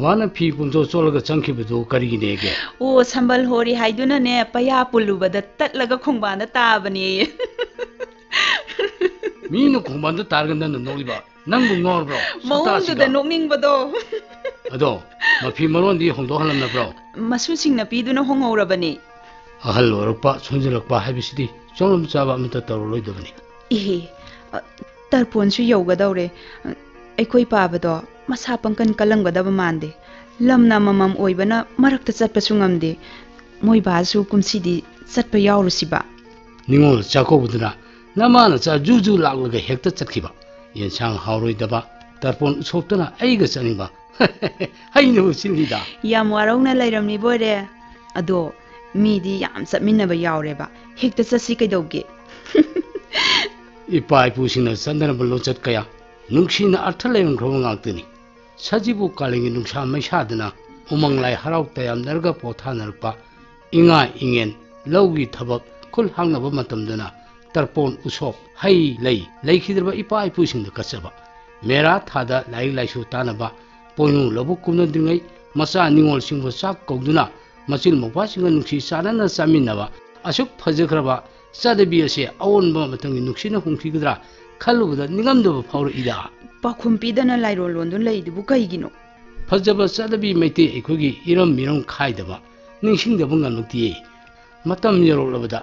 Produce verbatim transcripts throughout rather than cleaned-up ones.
ꯃꯥꯅ ꯐꯤ ꯄꯨꯝꯆꯣꯠ ꯆꯣꯠꯂꯒ ꯆꯪꯈꯤꯕꯗꯨ ꯀꯔꯤꯒꯤꯅꯦꯒꯦ? ꯑꯣ, ꯁꯝꯕꯜ ꯍꯣꯔꯤ ꯍꯥꯏꯗꯨꯅꯅꯦ, ꯄꯩꯌꯥ ꯄꯨꯜꯂꯨꯕꯗ ꯇꯠꯂꯒ ꯈꯣꯡꯕꯥꯟꯗ ꯇꯥꯕꯅꯦꯌꯦ꯫ ꯃꯤꯅ ꯈꯣꯡꯕꯥꯟꯗ ꯇꯥꯔꯒ ꯅꯪꯅ ꯅꯣꯛꯂꯤꯕ? ꯅꯪꯕꯨ ꯉꯥꯎꯔꯕ꯭ꯔꯣ? ꯃꯑꯣꯡꯗꯨꯗ ꯁꯛꯇꯥꯁꯤꯒ꯫ ꯅꯣꯛꯅꯤꯡꯕꯗꯣ꯫ ꯑꯗꯣ, ꯃꯐꯤ ꯃꯔꯣꯟꯗꯤ ꯍꯣꯡꯗꯣꯛꯍꯜꯂꯝꯂꯕ꯭ꯔꯣ? ꯃꯁꯨꯁꯤꯡꯅ ꯄꯤꯗꯨꯅ ꯍꯣꯡꯍꯧꯔꯕꯅꯤ꯫ ꯑꯍꯜ ꯑꯣꯏꯔꯛꯄ, ꯁꯣꯟꯖꯜꯂꯛꯄ ꯍꯥꯏꯕꯁꯤꯗꯤ ꯆꯣꯡꯂꯝ ꯆꯥꯕ ꯑꯃꯠꯇ ꯇꯧꯔꯔꯣꯏꯗꯕꯅꯤ꯫ ꯏꯍꯦ, ꯑ, ꯇꯔꯄꯣꯟꯁꯨ ꯌꯧꯒꯗꯧꯔꯦ꯫ ꯑꯩꯈꯣꯏ ꯄꯥꯕꯗꯣ ꯃꯁꯥ ꯄꯪꯀꯟ ꯀꯜꯂꯝꯒꯗꯕ ꯃꯥꯟꯗꯦ꯫ ꯂꯝꯅ ꯑꯃꯃꯝ ꯑꯣꯏꯕꯅ ꯃꯔꯛꯇ ꯆꯠꯄꯁꯨ ꯉꯝꯗꯦ꯫ ꯃꯣꯏ ꯕꯥꯁꯨ ꯀꯨꯝꯁꯤꯗꯤ ꯆꯠꯄ ꯌꯥꯎꯔꯨꯁꯤꯕ꯫ ꯅꯤꯉꯣꯜ ꯆꯥꯛꯀꯧꯕꯗꯨꯅ ꯅꯃꯥ ꯅꯆꯥ ꯖꯨ ꯖꯨ ꯂꯥꯛꯂꯒ ꯍꯦꯛꯇ ꯆꯠꯈꯤꯕ꯫ ꯌꯦꯟꯁꯥꯡ ꯍꯥꯎꯔꯣꯏꯗꯕ, ꯇꯔꯄꯣꯟ ꯎꯁꯣꯞꯇꯨꯅ ꯑꯩꯒ ꯆꯠꯅꯤꯡꯕ꯫ ꯍꯩꯅꯕꯨ ꯁꯤꯜꯂꯤꯗ꯫ ꯌꯥꯝ ꯋꯥꯔꯧꯅ ꯂꯩꯔꯝꯃꯤꯕ ꯑꯣꯏꯔꯦ꯫ ꯑꯗꯣ ꯃꯤꯗꯤ ꯌꯥꯝ ꯆꯠꯃꯤꯟꯅꯕ ꯌꯥꯎꯔꯦꯕ꯫ ꯍꯦꯛꯇ ꯆꯠꯁꯤ ꯀꯩꯗꯧꯒꯦ? ꯏꯄꯥ ꯏꯄꯨꯁꯤꯡꯅ ꯆꯠꯅꯔꯝꯕ ꯂꯣꯟꯆꯠ ꯀꯌꯥ ꯅꯨꯡꯁꯤꯅ ꯑꯔꯊ ꯂꯩꯔꯝꯈ꯭ꯔꯕ ꯉꯥꯛꯇꯅꯤ꯫ ꯁꯖꯤꯕꯨ ꯀꯥꯂꯦꯟꯒꯤ ꯅꯨꯡꯁꯥ ꯃꯩꯁꯥꯗꯨꯅ ꯎꯃꯪ ꯂꯥꯏ ꯍꯔꯥꯎ ꯇꯌꯥꯝꯅꯔꯒ ꯄꯣꯊꯥꯅꯔꯛꯄ, ꯏꯉꯥ ꯏꯉꯦꯟ ꯂꯧꯒꯤ ꯊꯕꯛ ꯈꯨꯜ ꯍꯥꯡꯅꯕ ꯃꯇꯝꯗꯅ ꯇꯔꯄꯣꯟ ꯎꯁꯣꯞ, ꯍꯩ ꯂꯩ ꯂꯩꯈꯤꯗ꯭ꯔꯕ ꯏꯄꯥ ꯏꯄꯨꯁꯤꯡꯗ ꯀꯠꯆꯕ, ꯃꯦꯔꯥ ꯊꯥꯗ ꯂꯥꯏꯔꯤꯛ ꯂꯥꯏꯁꯨ ꯇꯥꯅꯕ, ꯄꯣꯏꯅꯨ ꯂꯧꯕꯨꯛ ꯀꯨꯝꯅꯗ꯭ꯔꯤꯉꯩ ꯃꯆꯥ ꯅꯤꯉꯣꯜꯁꯤꯡꯕꯨ ꯆꯥꯛ ꯀꯧꯗꯨꯅ ꯃꯆꯤꯜ ꯃꯧꯄ꯭ꯋꯥꯁꯤꯡꯒ ꯅꯨꯡꯁꯤ ꯆꯥꯟꯅꯅ ꯆꯥꯃꯤꯟꯅꯕ, ꯑꯁꯨꯛ ꯐꯖꯈ꯭ꯔꯕ ꯆꯠꯅꯕꯤ ꯑꯁꯦ ꯑꯑꯣꯟꯕ ꯃꯇꯝꯒꯤ ꯅꯨꯡꯁꯤꯠꯅ ꯍꯨꯝꯈꯤꯒꯗ꯭ꯔꯥ ꯈꯜꯂꯨꯕꯗ ꯅꯤꯡꯉꯝꯗꯕ ꯐꯥꯎꯔꯛꯏꯗ꯫ ꯄꯥꯎꯈꯨꯝ ꯄꯤꯗꯅ ꯂꯥꯏꯔꯣꯟ ꯂꯣꯟꯗꯨꯅ ꯂꯩꯗꯨꯕꯨ ꯀꯩꯒꯤꯅꯣ? ꯐꯖꯕ ꯆꯠꯅꯕꯤ ꯃꯩꯇꯩ ꯑꯩꯈꯣꯏꯒꯤ ꯏꯔꯝ ꯃꯤꯔꯝ ꯈꯥꯏꯗꯕ, ꯅꯤꯡꯁꯤꯡꯗꯕ ꯉꯝꯂꯛꯇꯦ꯫ ꯃꯇꯝ ꯌꯧꯔꯛꯂꯕꯗ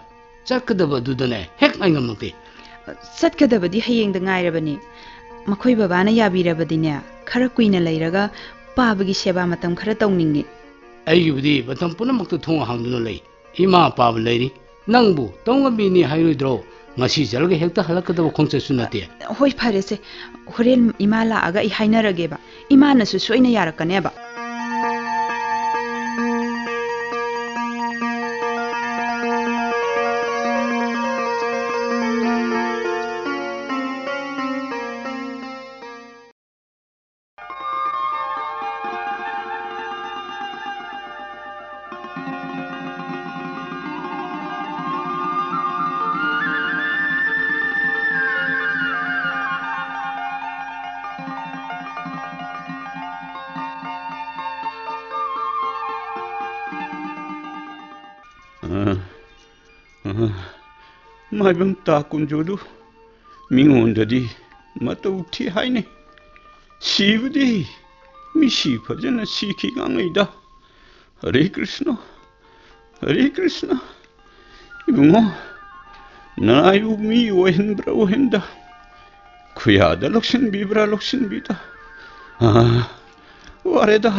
ꯆꯠꯀꯗꯕ ꯑꯗꯨꯗꯅꯦ ꯍꯦꯛ ꯉꯥꯏ ꯉꯝꯂꯛꯇꯦ꯫ ꯆꯠꯀꯗꯕꯗꯤ ꯍꯌꯦꯡꯗ ꯉꯥꯏꯔꯕꯅꯤ꯫ ꯃꯈꯣꯏ ꯕꯕꯥꯅ ꯌꯥꯕꯤꯔꯕꯗꯤꯅꯦ, ꯈꯔ ꯀꯨꯏꯅ ꯂꯩꯔꯒ ꯄꯥꯕꯒꯤ ꯁꯦꯕꯥ ꯃꯇꯝ ꯈꯔ ꯇꯧꯅꯤꯡꯉꯤ꯫ ꯑꯩꯒꯤꯕꯨꯗꯤ ꯃꯇꯝ ꯄꯨꯝꯅꯃꯛꯇ ꯊꯣꯡ ꯍꯥꯡꯗꯨꯅ ꯂꯩ꯫ ꯏꯃꯥ ꯄꯥꯕ ꯂꯩꯔꯤ꯫ ꯅꯪꯕꯨ ꯇꯧꯉꯝꯕꯤꯅꯤ ꯍꯥꯏꯔꯣꯏꯗ꯭ꯔꯣ? ꯉꯁꯤ ꯆꯠꯂꯒ ꯍꯦꯛꯇ ꯍꯜꯂꯛꯀꯗꯕ ꯈꯣꯡꯆꯠꯁꯨ ꯅꯠꯇꯦ꯫ ꯍꯣꯏ, ꯐꯔꯦꯁꯦ꯫ ꯍꯣꯔꯦꯟ ꯏꯃꯥ ꯂꯥꯛꯑꯒ ꯑꯩ ꯍꯥꯏꯅꯔꯒꯦꯕ꯫ ꯏꯃꯥꯅꯁꯨ ꯁꯣꯏꯅ ꯌꯥꯔꯛꯀꯅꯦꯕ꯫ ꯃꯥꯏꯕꯝ ꯇꯥ ꯀꯨꯟꯖꯣꯗꯨ ꯃꯤꯉꯣꯟꯗꯗꯤ ꯃꯇꯧ ꯊꯤ ꯍꯥꯏꯅꯩ꯫ ꯁꯤꯕꯗꯤ ꯃꯤꯁꯤ ꯐꯖꯅ ꯁꯤꯈꯤ ꯉꯥꯡꯅꯩꯗ꯫ ꯍꯔꯦ ꯀ꯭ꯔꯤꯁꯅ, ꯍꯔꯦ ꯀ꯭ꯔꯤꯁꯅ꯫ ꯏꯕꯨꯡꯉꯣ, ꯅꯔꯥꯏꯕꯨ ꯃꯤ ꯑꯣꯏꯍꯟꯕ꯭ꯔꯥ ꯑꯣꯏꯍꯟꯗ, ꯈꯨꯌꯥꯗ ꯂꯧꯁꯤꯟꯕꯤꯕ꯭ꯔꯥ ꯂꯧꯁꯤꯟꯕꯤꯗ꯫ ꯑꯥ, ꯋꯥꯔꯦꯗ꯫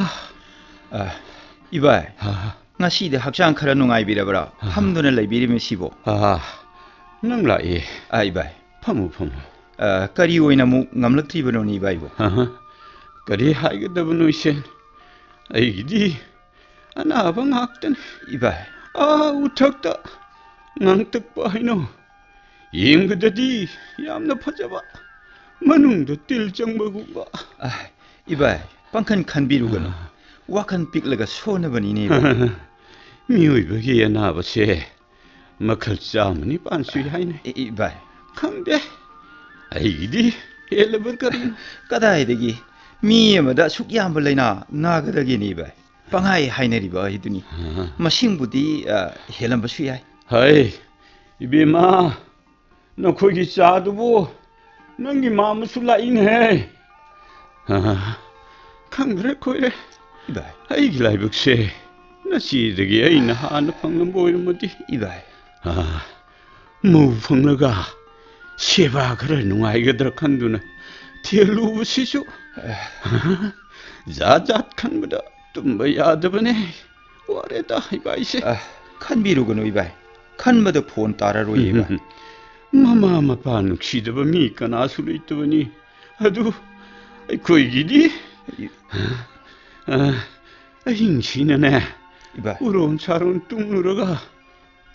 ꯑ, ꯏꯕꯥꯏ, ꯑꯥ꯫ ꯉꯁꯤꯗꯤ ꯍꯛꯆꯥꯡ ꯈꯔ ꯅꯨꯡꯉꯥꯏꯕꯤꯔꯕ꯭ꯔꯥ? ꯑꯥ꯫ ꯐꯝꯗꯨꯅ ꯂꯩꯕꯤꯔꯤꯕꯁꯤꯕꯣ? ꯑꯥ, ꯅꯪ ꯂꯥꯛꯑꯦ꯫ ꯑ, ꯏꯕꯥꯏ꯫ ꯐꯝꯃꯨ, ꯐꯝꯃꯨ꯫ ꯑ, ꯀꯔꯤ ꯑꯣꯏꯅ ꯑꯃꯨꯛ ꯉꯝꯂꯛꯇ꯭ꯔꯤꯕꯅꯣꯅꯦ, ꯏꯕꯥꯏꯕꯣ? ꯑꯍ, ꯀꯔꯤ ꯍꯥꯏꯒꯗꯕꯅꯣ, ꯏꯆꯦ? ꯑꯩꯒꯤꯗꯤ ꯑꯅꯥꯕ ꯉꯥꯛꯇꯅꯤ꯫ ꯏꯕꯥꯏ꯫ ꯑꯥ, ꯎꯊꯛꯇ ꯉꯥꯡꯇꯛꯄ ꯍꯩꯅꯧ꯫ ꯌꯦꯡꯕꯗꯗꯤ ꯌꯥꯝꯅ ꯐꯖꯕ, ꯃꯅꯨꯡꯗ ꯇꯤꯜ ꯆꯪꯕꯒꯨꯝꯕ꯫ ꯑ, ꯏꯕꯥꯏ, ꯄꯪꯈꯟ ꯈꯟꯕꯤꯔꯨꯒꯅꯨ꯫ ꯑꯥ꯫ ꯋꯥꯈꯜ ꯄꯤꯛꯂꯒ ꯁꯣꯟꯅꯕꯅꯤꯅꯦ, ꯏꯕꯥꯏ꯫ ꯃꯤꯑꯣꯏꯕꯒꯤ ꯑꯅꯥꯕꯁꯦ ꯃꯈꯜ ꯆꯥꯝꯃ ꯅꯤꯄꯥꯟ ꯁꯨꯏ ꯍꯥꯏꯅꯩ꯫ ꯏ-, ꯏ-, ꯏꯕꯥꯏ꯫ ꯈꯪꯗꯦ, ꯑꯩꯒꯤꯗꯤ ꯍꯦꯜꯂꯕ ꯀꯔꯤꯅꯣ? ꯀꯗꯥꯏꯗꯒꯤ ꯃꯤ ꯑꯃꯗ ꯑꯁꯨꯛ ꯌꯥꯝꯕ ꯂꯥꯏꯅꯥ ꯅꯥꯒꯗꯒꯦꯅꯦ, ꯏꯕꯥꯏ? ꯄꯪꯍꯥꯏ ꯍꯥꯏꯅꯔꯤꯕ ꯍꯥꯏꯗꯨꯅꯤ꯫ ꯑꯍ꯫ ꯃꯁꯤꯡꯕꯨꯗꯤ, ꯑ, ꯍꯦꯜꯂꯝꯕꯁꯨ ꯌꯥꯏ꯫ ꯍꯩ, ꯏꯕꯦꯝꯃ, ꯅꯈꯣꯏꯒꯤ ꯆꯥꯗꯨꯕꯨ ꯅꯪꯒꯤ ꯃꯥꯝꯃꯁꯨ ꯂꯥꯛꯏꯅꯦꯍꯦ꯫ ꯑ, ꯈꯪꯗ꯭ꯔꯦ ꯀꯣꯏꯔꯦ꯫ ꯏꯕꯥꯏ꯫ ꯑꯩꯒꯤ ꯂꯥꯏꯕꯛꯁꯦ ꯅꯆꯦꯗꯒꯤ ꯑꯩꯅ ꯍꯥꯟꯅ ꯐꯪꯂꯝꯕ ꯑꯣꯏꯔꯝꯃꯗꯤ꯫ ꯏꯕꯥꯏ꯫ ꯑ, ꯃꯧ ꯐꯪꯂꯒ ꯁꯦꯕꯥ ꯈꯔ ꯅꯨꯡꯉꯥꯏꯒꯗ꯭ꯔꯥ ꯈꯟꯗꯨꯅ ꯊꯦꯜꯂꯨꯕꯁꯤꯁꯨ, ꯑ, ꯖꯥꯠ ꯖꯥꯠ ꯈꯟꯕꯗ ꯇꯨꯝꯕ ꯌꯥꯗꯕꯅꯦ꯫ ꯋꯥꯔꯦꯗ, ꯏꯕꯥꯏꯁꯦ꯫ ꯑ, ꯈꯟꯕꯤꯔꯨꯒꯅꯨ, ꯏꯕꯥꯏ꯫ ꯈꯟꯕꯗ ꯐꯣꯟ ꯇꯥꯔꯔꯣꯏ, ꯏꯕꯥꯏ꯫ ꯃꯃꯥ ꯃꯄꯥ ꯅꯨꯡꯁꯤꯗꯕ ꯃꯤ ꯀꯅꯥꯁꯨ ꯂꯩꯇꯕꯅꯤ꯫ ꯑꯗꯨ ꯑꯩꯈꯣꯏꯒꯤꯗꯤ, ꯑ, ꯑꯍꯤꯡꯁꯤꯅꯅꯦ, ꯏꯕꯥꯏ꯫ ꯎꯔꯣꯟ ꯁꯥꯔꯣꯟ ꯇꯨꯝꯂꯨꯔꯒ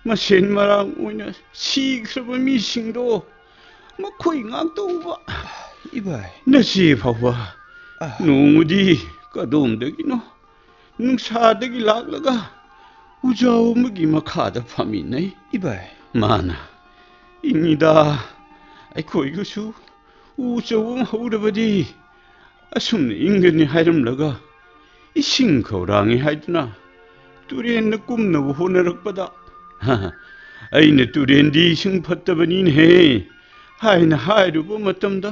ꯃꯁꯦꯟ ꯃꯔꯥꯡ ꯑꯣꯏꯅ ꯁꯤꯈ꯭ꯔꯕ ꯃꯤꯁꯤꯡꯗꯣ ꯃꯈꯣꯏ ꯉꯥꯛꯇ ꯎꯕ꯫ ꯏꯕꯥꯏ꯫ ꯅꯆꯦ ꯐꯥꯎꯕ ꯑ꯫ ꯅꯣꯡꯃꯗꯤ ꯀꯗꯣꯝꯗꯒꯤꯅꯣ ꯅꯨꯡꯁꯥꯗꯒꯤ ꯂꯥꯛꯂꯒ ꯎꯖꯥꯎ ꯑꯃꯒꯤ ꯃꯈꯥꯗ ꯐꯝꯃꯤꯟꯅꯩ꯫ ꯏꯕꯥꯏ꯫ ꯃꯥꯅ, "ꯏꯪꯉꯤꯗ, ꯑꯩꯈꯣꯏꯒꯁꯨ ꯎ ꯑꯆꯧꯕ ꯑꯃ ꯍꯧꯔꯕꯗꯤ ꯑꯁꯨꯝꯅ ꯏꯪꯒꯅꯤ" ꯍꯥꯏꯔꯝꯂꯒ, ꯏꯁꯤꯡ ꯈꯧꯔꯥꯡꯉꯤ ꯍꯥꯏꯗꯨꯅ ꯇꯨꯔꯦꯟꯗ ꯀꯨꯝꯅꯕ ꯍꯣꯠꯅꯔꯛꯄꯗ, ꯑꯩꯅ ꯇꯨꯔꯦꯟꯗꯤ ꯏꯁꯤꯡ ꯐꯠꯇꯕꯅꯤꯅꯦꯍꯦ ꯍꯥꯏꯅ ꯍꯥꯏꯔꯨꯕ ꯃꯇꯝꯗ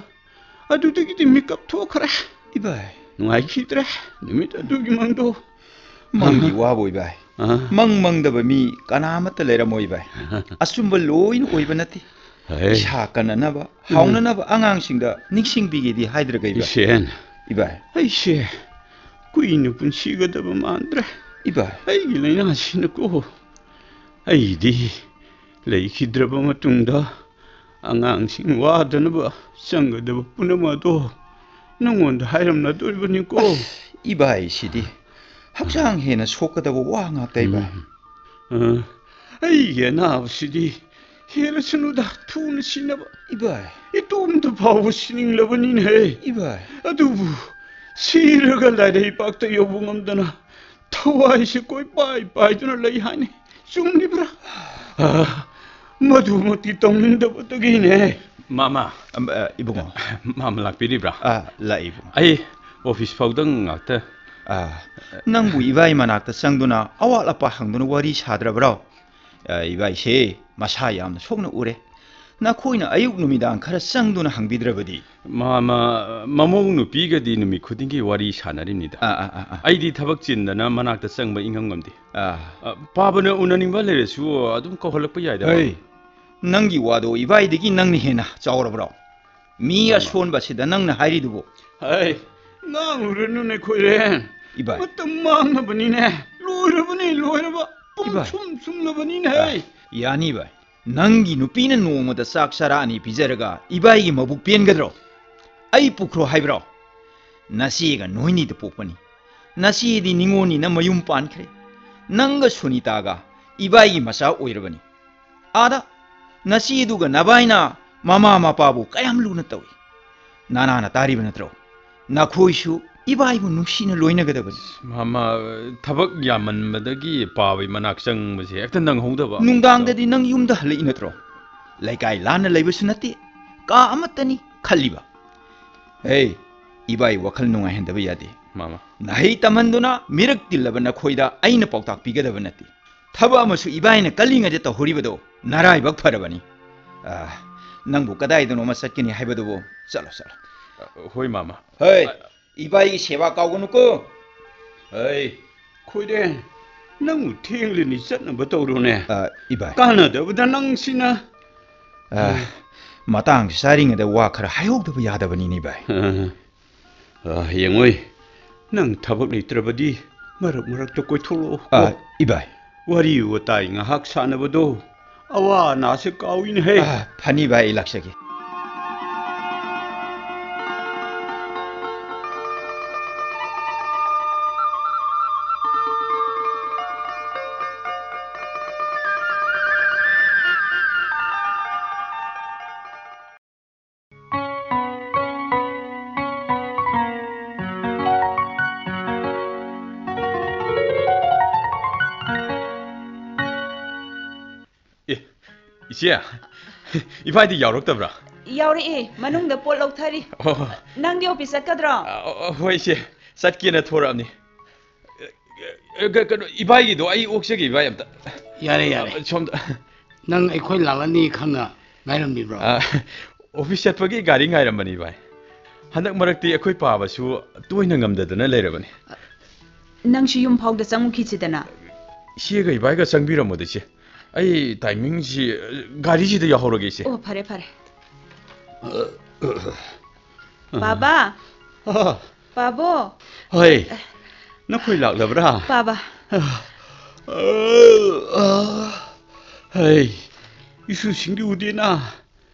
ꯑꯗꯨꯗꯒꯤꯗꯤ ꯃꯤꯀꯞ ꯊꯣꯛꯈ꯭ꯔꯦ꯫ ꯏꯕꯥꯏ꯫ ꯅꯨꯡꯉꯥꯏꯈꯤꯗ꯭ꯔꯦ ꯅꯨꯃꯤꯠ ꯑꯗꯨꯒꯤ ꯃꯪꯗꯣ꯫ ꯃꯪꯗꯤ ꯋꯥꯕ ꯑꯣꯏꯕ ꯍꯥꯏ꯫ ꯑꯥ꯫ ꯃꯪ ꯃꯪꯗꯕ ꯃꯤ ꯀꯅꯥ ꯑꯃꯠꯇ ꯂꯩꯔꯝꯃꯣꯏ ꯚꯥꯏ꯫ ꯑꯆꯨꯝꯕ ꯂꯣꯏꯅ ꯑꯣꯏꯕ ꯅꯠꯇꯦ꯫ ꯍꯩ꯫ ꯏꯁꯥ ꯀꯟꯅꯅꯕ, ꯎꯝ꯫ ꯍꯥꯎꯅꯅꯕ ꯑꯉꯥꯡꯁꯤꯡꯗ ꯅꯤꯡꯁꯤꯡꯕꯤꯒꯦꯗꯤ ꯍꯥꯏꯗ꯭ꯔꯒ ꯏꯕꯥꯏ꯫ ꯏꯁꯦꯟ꯫ ꯏꯕꯥꯏ꯫ ꯑꯩꯁꯦ ꯀꯨꯏꯅ ꯄꯨꯟꯁꯤꯒꯗꯕ ꯃꯥꯟꯗ꯭ꯔꯦ꯫ ꯏꯕꯥꯏ꯫ ꯑꯩꯒꯤ ꯂꯥꯏꯅꯥꯁꯤꯅꯀꯣ꯫ ꯑꯩꯗꯤ ꯂꯩꯈꯤꯗ꯭ꯔꯕ ꯃꯇꯨꯡꯗ ꯑꯉꯥꯡꯁꯤꯡ ꯋꯥꯗꯅꯕ ꯆꯪꯒꯗꯕ ꯄꯨꯝꯅꯃꯛ ꯑꯗꯣ ꯅꯪꯉꯣꯟꯗ ꯍꯥꯏꯔꯝꯂꯗꯣꯔꯤꯕꯅꯤꯀꯣ꯫ ꯑꯁ, ꯏꯕꯥꯏ ꯁꯤꯗꯤ ꯍꯛꯆꯥꯡ ꯍꯦꯟꯅ ꯁꯣꯛꯀꯗꯕ ꯋꯥ ꯉꯥꯛꯇ ꯏꯕꯥꯏ꯫ ꯎꯝ꯫ ꯑ, ꯑꯩꯒꯤ ꯑꯅꯥꯕꯁꯤꯗꯤ ꯍꯦꯜꯂꯁꯅꯨꯗ ꯊꯨꯅ ꯁꯤꯅꯕ꯫ ꯏꯕꯥꯏ꯫ ꯏꯇꯣꯝꯇ ꯐꯥꯎꯕ ꯁꯤꯅꯤꯡꯂꯕꯅꯤꯅꯦꯍꯦ꯫ ꯏꯕꯥꯏ꯫ ꯑꯗꯨꯕꯨ ꯁꯤꯔꯒ ꯂꯥꯏꯔꯩ ꯄꯥꯛꯇ ꯌꯧꯕ ꯉꯝꯗꯅ ꯊꯋꯥꯏꯁꯤ ꯀꯣꯏꯄꯥꯏ ꯄꯥꯏꯗꯨꯅ ꯂꯩ ꯍꯥꯏꯅꯤ꯫ ꯆꯨꯝꯂꯤꯕ꯭ꯔꯥ? ꯑ, ꯃꯗꯨꯃꯛꯇꯤ ꯇꯧꯅꯤꯡꯗꯕꯗꯒꯤꯅꯦ꯫ ꯃꯥꯃ꯫ ꯑꯝ, ꯑ, ꯏꯕꯨꯡꯉꯣ꯫ ꯃꯥꯃ ꯂꯥꯛꯄꯤꯔꯤꯕ꯭ꯔꯥ? ꯑ, ꯂꯥꯛꯏ ꯏꯕꯨꯡꯉꯣ꯫ ꯑꯩ ꯑꯣꯐꯤꯁ ꯐꯥꯎꯗꯪ ꯉꯥꯛꯇ꯫ ꯑ, ꯅꯪꯕꯨ ꯏꯕꯥꯏ ꯃꯅꯥꯛꯇ ꯆꯪꯗꯨꯅ ꯑꯋꯥꯠ ꯑꯄꯥ ꯍꯪꯗꯨꯅ ꯋꯥꯔꯤ ꯁꯥꯗ꯭ꯔꯕ꯭ꯔꯣ? ꯑ, ꯏꯕꯥꯏꯁꯦ ꯃꯁꯥ ꯌꯥꯝꯅ ꯁꯣꯛꯅ ꯎꯔꯦ꯫ ꯅꯈꯣꯏꯅ ꯑꯌꯨꯛ ꯅꯨꯃꯤꯗꯥꯡ ꯈꯔ ꯆꯪꯗꯨꯅ ꯍꯪꯕꯤꯗ꯭ꯔꯕꯗꯤ? ꯃꯥꯃ, ꯃꯃꯧ ꯅꯨꯄꯤꯒꯗꯤ ꯅꯨꯃꯤꯠ ꯈꯨꯗꯤꯡꯒꯤ ꯋꯥꯔꯤ ꯁꯥꯟꯅꯔꯤꯅꯤꯗ꯫ ꯑꯥ, ꯑꯥ, ꯑꯥ, ꯑꯥ꯫ ꯑꯩꯗꯤ ꯊꯕꯛ ꯆꯤꯟꯗꯅ ꯃꯅꯥꯛꯇ ꯆꯪꯕ ꯏꯉꯝ ꯉꯝꯗꯦ꯫ ꯑꯥ꯫ ꯑ, ꯄꯥꯕꯅ ꯎꯅꯅꯤꯡꯕ ꯂꯩꯔꯁꯨ ꯑꯗꯨꯝ ꯀꯧꯍꯜꯂꯛꯄ ꯌꯥꯏꯗ, ꯍꯩ, ꯃꯥꯃ꯫ ꯅꯪꯒꯤ ꯋꯥꯗꯣ ꯏꯕꯥꯏꯗꯒꯤ ꯅꯪꯅ ꯍꯦꯟꯅ ꯆꯥꯎꯔꯕ꯭ꯔꯣ? ꯃꯤ ꯃꯥꯃ꯫ ꯑꯁꯣꯟꯕꯁꯤꯗ ꯅꯪꯅ ꯍꯥꯏꯔꯤꯗꯨꯕꯨ? ꯍꯩ, ꯉꯥꯡꯂꯨꯔꯅꯨꯅꯦ ꯈꯣꯏꯔꯦꯟ꯫ ꯏꯕꯥꯏ꯫ ꯃꯇꯝ ꯃꯥꯡꯅꯕꯅꯤꯅꯦ꯫ ꯂꯣꯏꯔꯕꯅꯦ, ꯂꯣꯏꯔꯕ꯫ ꯄꯨꯡ ꯏꯕꯥꯏ꯫ ꯁꯨꯝ ꯁꯨꯝꯂꯕꯅꯤꯅꯦ, ꯑ, ꯍꯩ꯫ ꯌꯥꯅꯤ ꯏꯕꯥꯏ꯫ ꯅꯪꯒꯤ ꯅꯨꯄꯤꯅ ꯅꯣꯡꯃꯗ ꯆꯥꯛ ꯆꯔꯥ ꯑꯅꯤ ꯄꯤꯖꯔꯒ ꯏꯕꯥꯏꯒꯤ ꯃꯕꯨꯛ ꯄꯦꯟꯒꯗ꯭ꯔꯣ? ꯑꯩ ꯄꯨꯈ꯭ꯔꯣ ꯍꯥꯏꯕ꯭ꯔꯣ? ꯅꯆꯦꯒ ꯅꯣꯏꯅꯤꯗ ꯄꯣꯛꯄꯅꯤ꯫ ꯅꯆꯦꯗꯤ ꯅꯤꯉꯣꯜꯅꯤꯅ ꯃꯌꯨꯝ ꯄꯥꯟꯈ꯭ꯔꯦ꯫ ꯅꯪꯒ ꯁꯨꯅꯤꯇꯥꯒ ꯏꯕꯥꯏꯒꯤ ꯃꯆꯥ ꯑꯣꯏꯔꯕꯅꯤ꯫ ꯑꯥꯗ ꯅꯆꯦꯗꯨꯒ ꯅꯕꯥꯏꯅ ꯃꯃꯥ ꯃꯄꯥꯕꯨ ꯀꯌꯥꯝ ꯂꯨꯅ ꯇꯧꯏ꯫ ꯅꯅꯥꯅ ꯇꯥꯔꯤꯕ ꯅꯠꯇ꯭ꯔꯣ? ꯅꯈꯣꯏꯁꯨ ꯏꯕꯥꯏꯕꯨ ꯅꯨꯡꯁꯤꯅ ꯂꯣꯏꯅꯒꯗꯕꯅꯤ꯫ ꯃꯃꯥ, ꯊꯕꯛ ꯌꯥꯝꯃꯟꯕꯗꯒꯤ ꯄꯥꯕꯩ ꯃꯅꯥꯛ ꯆꯪꯕꯁꯦ ꯍꯦꯛꯇ ꯅꯪꯍꯧꯗꯕ꯫ ꯅꯨꯡꯗꯥꯡꯗꯗꯤ ꯅꯪ ꯌꯨꯝꯗ ꯍꯜꯂꯛꯏ ꯅꯠꯇ꯭ꯔꯣ? ꯂꯩꯀꯥꯏ ꯂꯥꯟꯅ ꯂꯩꯕꯁꯨ ꯅꯠꯇꯦ, ꯀꯥ ꯑꯃꯠꯇꯅꯤ ꯈꯜꯂꯤꯕ꯫ ꯍꯦ, ꯏꯕꯥꯏ ꯋꯥꯈꯜ ꯅꯨꯡꯉꯥꯏꯍꯟꯗꯕ ꯌꯥꯗꯦ꯫ ꯃꯃꯥ꯫ ꯅꯍꯩ ꯇꯝꯍꯟꯗꯨꯅ ꯃꯤꯔꯛ ꯇꯤꯜꯂꯕ ꯅꯈꯣꯏꯗ ꯑꯩꯅ ꯄꯥꯎꯇꯥꯛ ꯄꯤꯒꯗꯕ ꯅꯠꯇꯦ꯫ ꯊꯕꯛ ꯑꯃꯁꯨ ꯏꯕꯥꯏꯅ ꯀꯜꯂꯤꯉꯩꯗ ꯇꯧꯍꯧꯔꯤꯕꯗꯣ ꯅꯔꯥꯏꯕꯛ ꯐꯔꯕꯅꯤ꯫ ꯑ, ꯅꯪꯕꯨ ꯀꯗꯥꯏꯗꯅꯣꯃ ꯆꯠꯀꯅꯤ ꯍꯥꯏꯕꯗꯨꯕꯨ? ꯆꯠꯂꯣ, ꯆꯠꯂꯣ꯫ ꯑ, ꯍꯣꯏ, ꯃꯥꯃ꯫ ꯍꯣꯏ, ꯑ, ꯏꯕꯥꯏꯒꯤ ꯁꯦꯕꯥ ꯀꯥꯎꯒꯅꯨꯀꯣ꯫ ꯍꯩ, ꯈꯣꯏꯔꯦꯟ, ꯅꯪꯕꯨ ꯊꯦꯡꯂꯅꯤ, ꯆꯠꯅꯕ ꯇꯧꯔꯣꯅꯦ꯫ ꯑ, ꯏꯕꯥꯏ꯫ ꯀꯥꯟꯅꯗꯕꯗ ꯅꯪꯁꯤꯅ꯫ ꯑ, ꯃꯇꯥꯡ ꯆꯥꯔꯤꯉꯩꯗ ꯋꯥ ꯈꯔ ꯍꯥꯏꯍꯧꯗꯕ ꯌꯥꯗꯕꯅꯤꯅꯦ, ꯏꯕꯥꯏ꯫ ꯑ, ꯑ, ꯌꯦꯡꯉꯣꯏ, ꯅꯪ ꯊꯕꯛ ꯂꯩꯇ꯭ꯔꯕꯗꯤ ꯃꯔꯛ ꯃꯔꯛꯇ ꯀꯣꯏꯊꯣꯛꯂꯛꯑꯣ꯫ ꯑ, ꯏꯕꯥꯏ꯫ ꯋꯥꯔꯤ ꯋꯥꯇꯥꯏ ꯉꯥꯏꯍꯥꯛ ꯁꯥꯟꯅꯕꯗꯣ ꯑꯋꯥ ꯑꯅꯥꯁꯦ ꯀꯥꯎꯏꯅꯦꯍꯦ꯫ ꯑ, ꯐꯅꯤ ꯚꯥꯏ, ꯑꯩ ꯂꯥꯛꯆꯒꯦ꯫ ꯑꯦ, ꯏꯆꯦ, ꯏꯕꯥꯏꯗꯤ ꯌꯥꯎꯔꯛꯇꯕ꯭ꯔꯥ? ꯌꯥꯎꯔꯛꯑꯦ, ꯃꯅꯨꯡꯗ ꯄꯣꯠ ꯂꯧꯊꯔꯤ꯫ ꯑꯣ꯫ ꯅꯪꯗꯤ ꯑꯣꯐꯤꯁ ꯆꯠꯀꯗ꯭ꯔꯣ? ꯑ, ꯑ, ꯍꯣꯏ, ꯏꯆꯦ, ꯆꯠꯀꯦꯅ ꯊꯣꯔꯛꯑꯕꯅꯤ꯫ ꯑ, ꯑ, ꯀ-, ꯀꯩꯅꯣ, ꯏꯕꯥꯏꯒꯤꯗꯣ ꯑꯩ ꯑꯣꯛꯆꯒꯦ, ꯏꯕꯥꯏ, ꯑꯝꯇ꯫ ꯌꯥꯔꯦ, ꯌꯥꯔꯦ꯫ ꯑ, ꯁꯣꯝꯗ꯫ ꯅꯪ ꯑꯩꯈꯣꯏ ꯂꯥꯛꯂꯅꯤ ꯈꯪꯅ ꯉꯥꯏꯔꯝꯂꯤꯕ꯭ꯔꯣ? ꯑ, ꯑꯣꯐꯤꯁ ꯆꯠꯄꯒꯤ ꯒꯥꯔꯤ ꯉꯥꯏꯔꯝꯕꯅꯤ, ꯏꯕꯥꯏ꯫ ꯍꯟꯗꯛ ꯃꯔꯛꯇꯤ ꯑꯩꯈꯣꯏ ꯄꯥꯕꯁꯨ ꯇꯣꯏꯅ ꯉꯝꯗꯗꯅ ꯂꯩꯔꯕꯅꯤ꯫ ꯅꯪꯁꯨ ꯌꯨꯝ ꯐꯥꯎꯗ ꯆꯪꯉꯨꯈꯤꯁꯤꯗꯅ꯫ ꯏꯆꯦꯒ ꯏꯕꯥꯏꯒ ꯆꯪꯕꯤꯔꯝꯃꯣꯗ, ꯏꯆꯦ꯫ ꯑꯩ ꯇꯥꯏꯃꯤꯡꯁꯤ, ꯒꯥꯔꯤꯁꯤꯗ ꯌꯥꯎꯍꯧꯔꯒꯦ, ꯏꯆꯦ꯫ ꯑꯣ, ꯐꯔꯦ, ꯐꯔꯦ꯫ ꯕꯥꯕꯥ! ꯑ꯫ ꯄꯥꯕꯣ! ꯍꯣꯏ, ꯅꯈꯣꯏ ꯂꯥꯛꯂꯕ꯭ꯔꯥ? ꯄꯥꯕ꯫ ꯑ, ꯑ, ꯑ, ꯍꯩ, ꯏꯁꯨꯁꯤꯡꯗꯤ ꯎꯗꯦꯅ꯫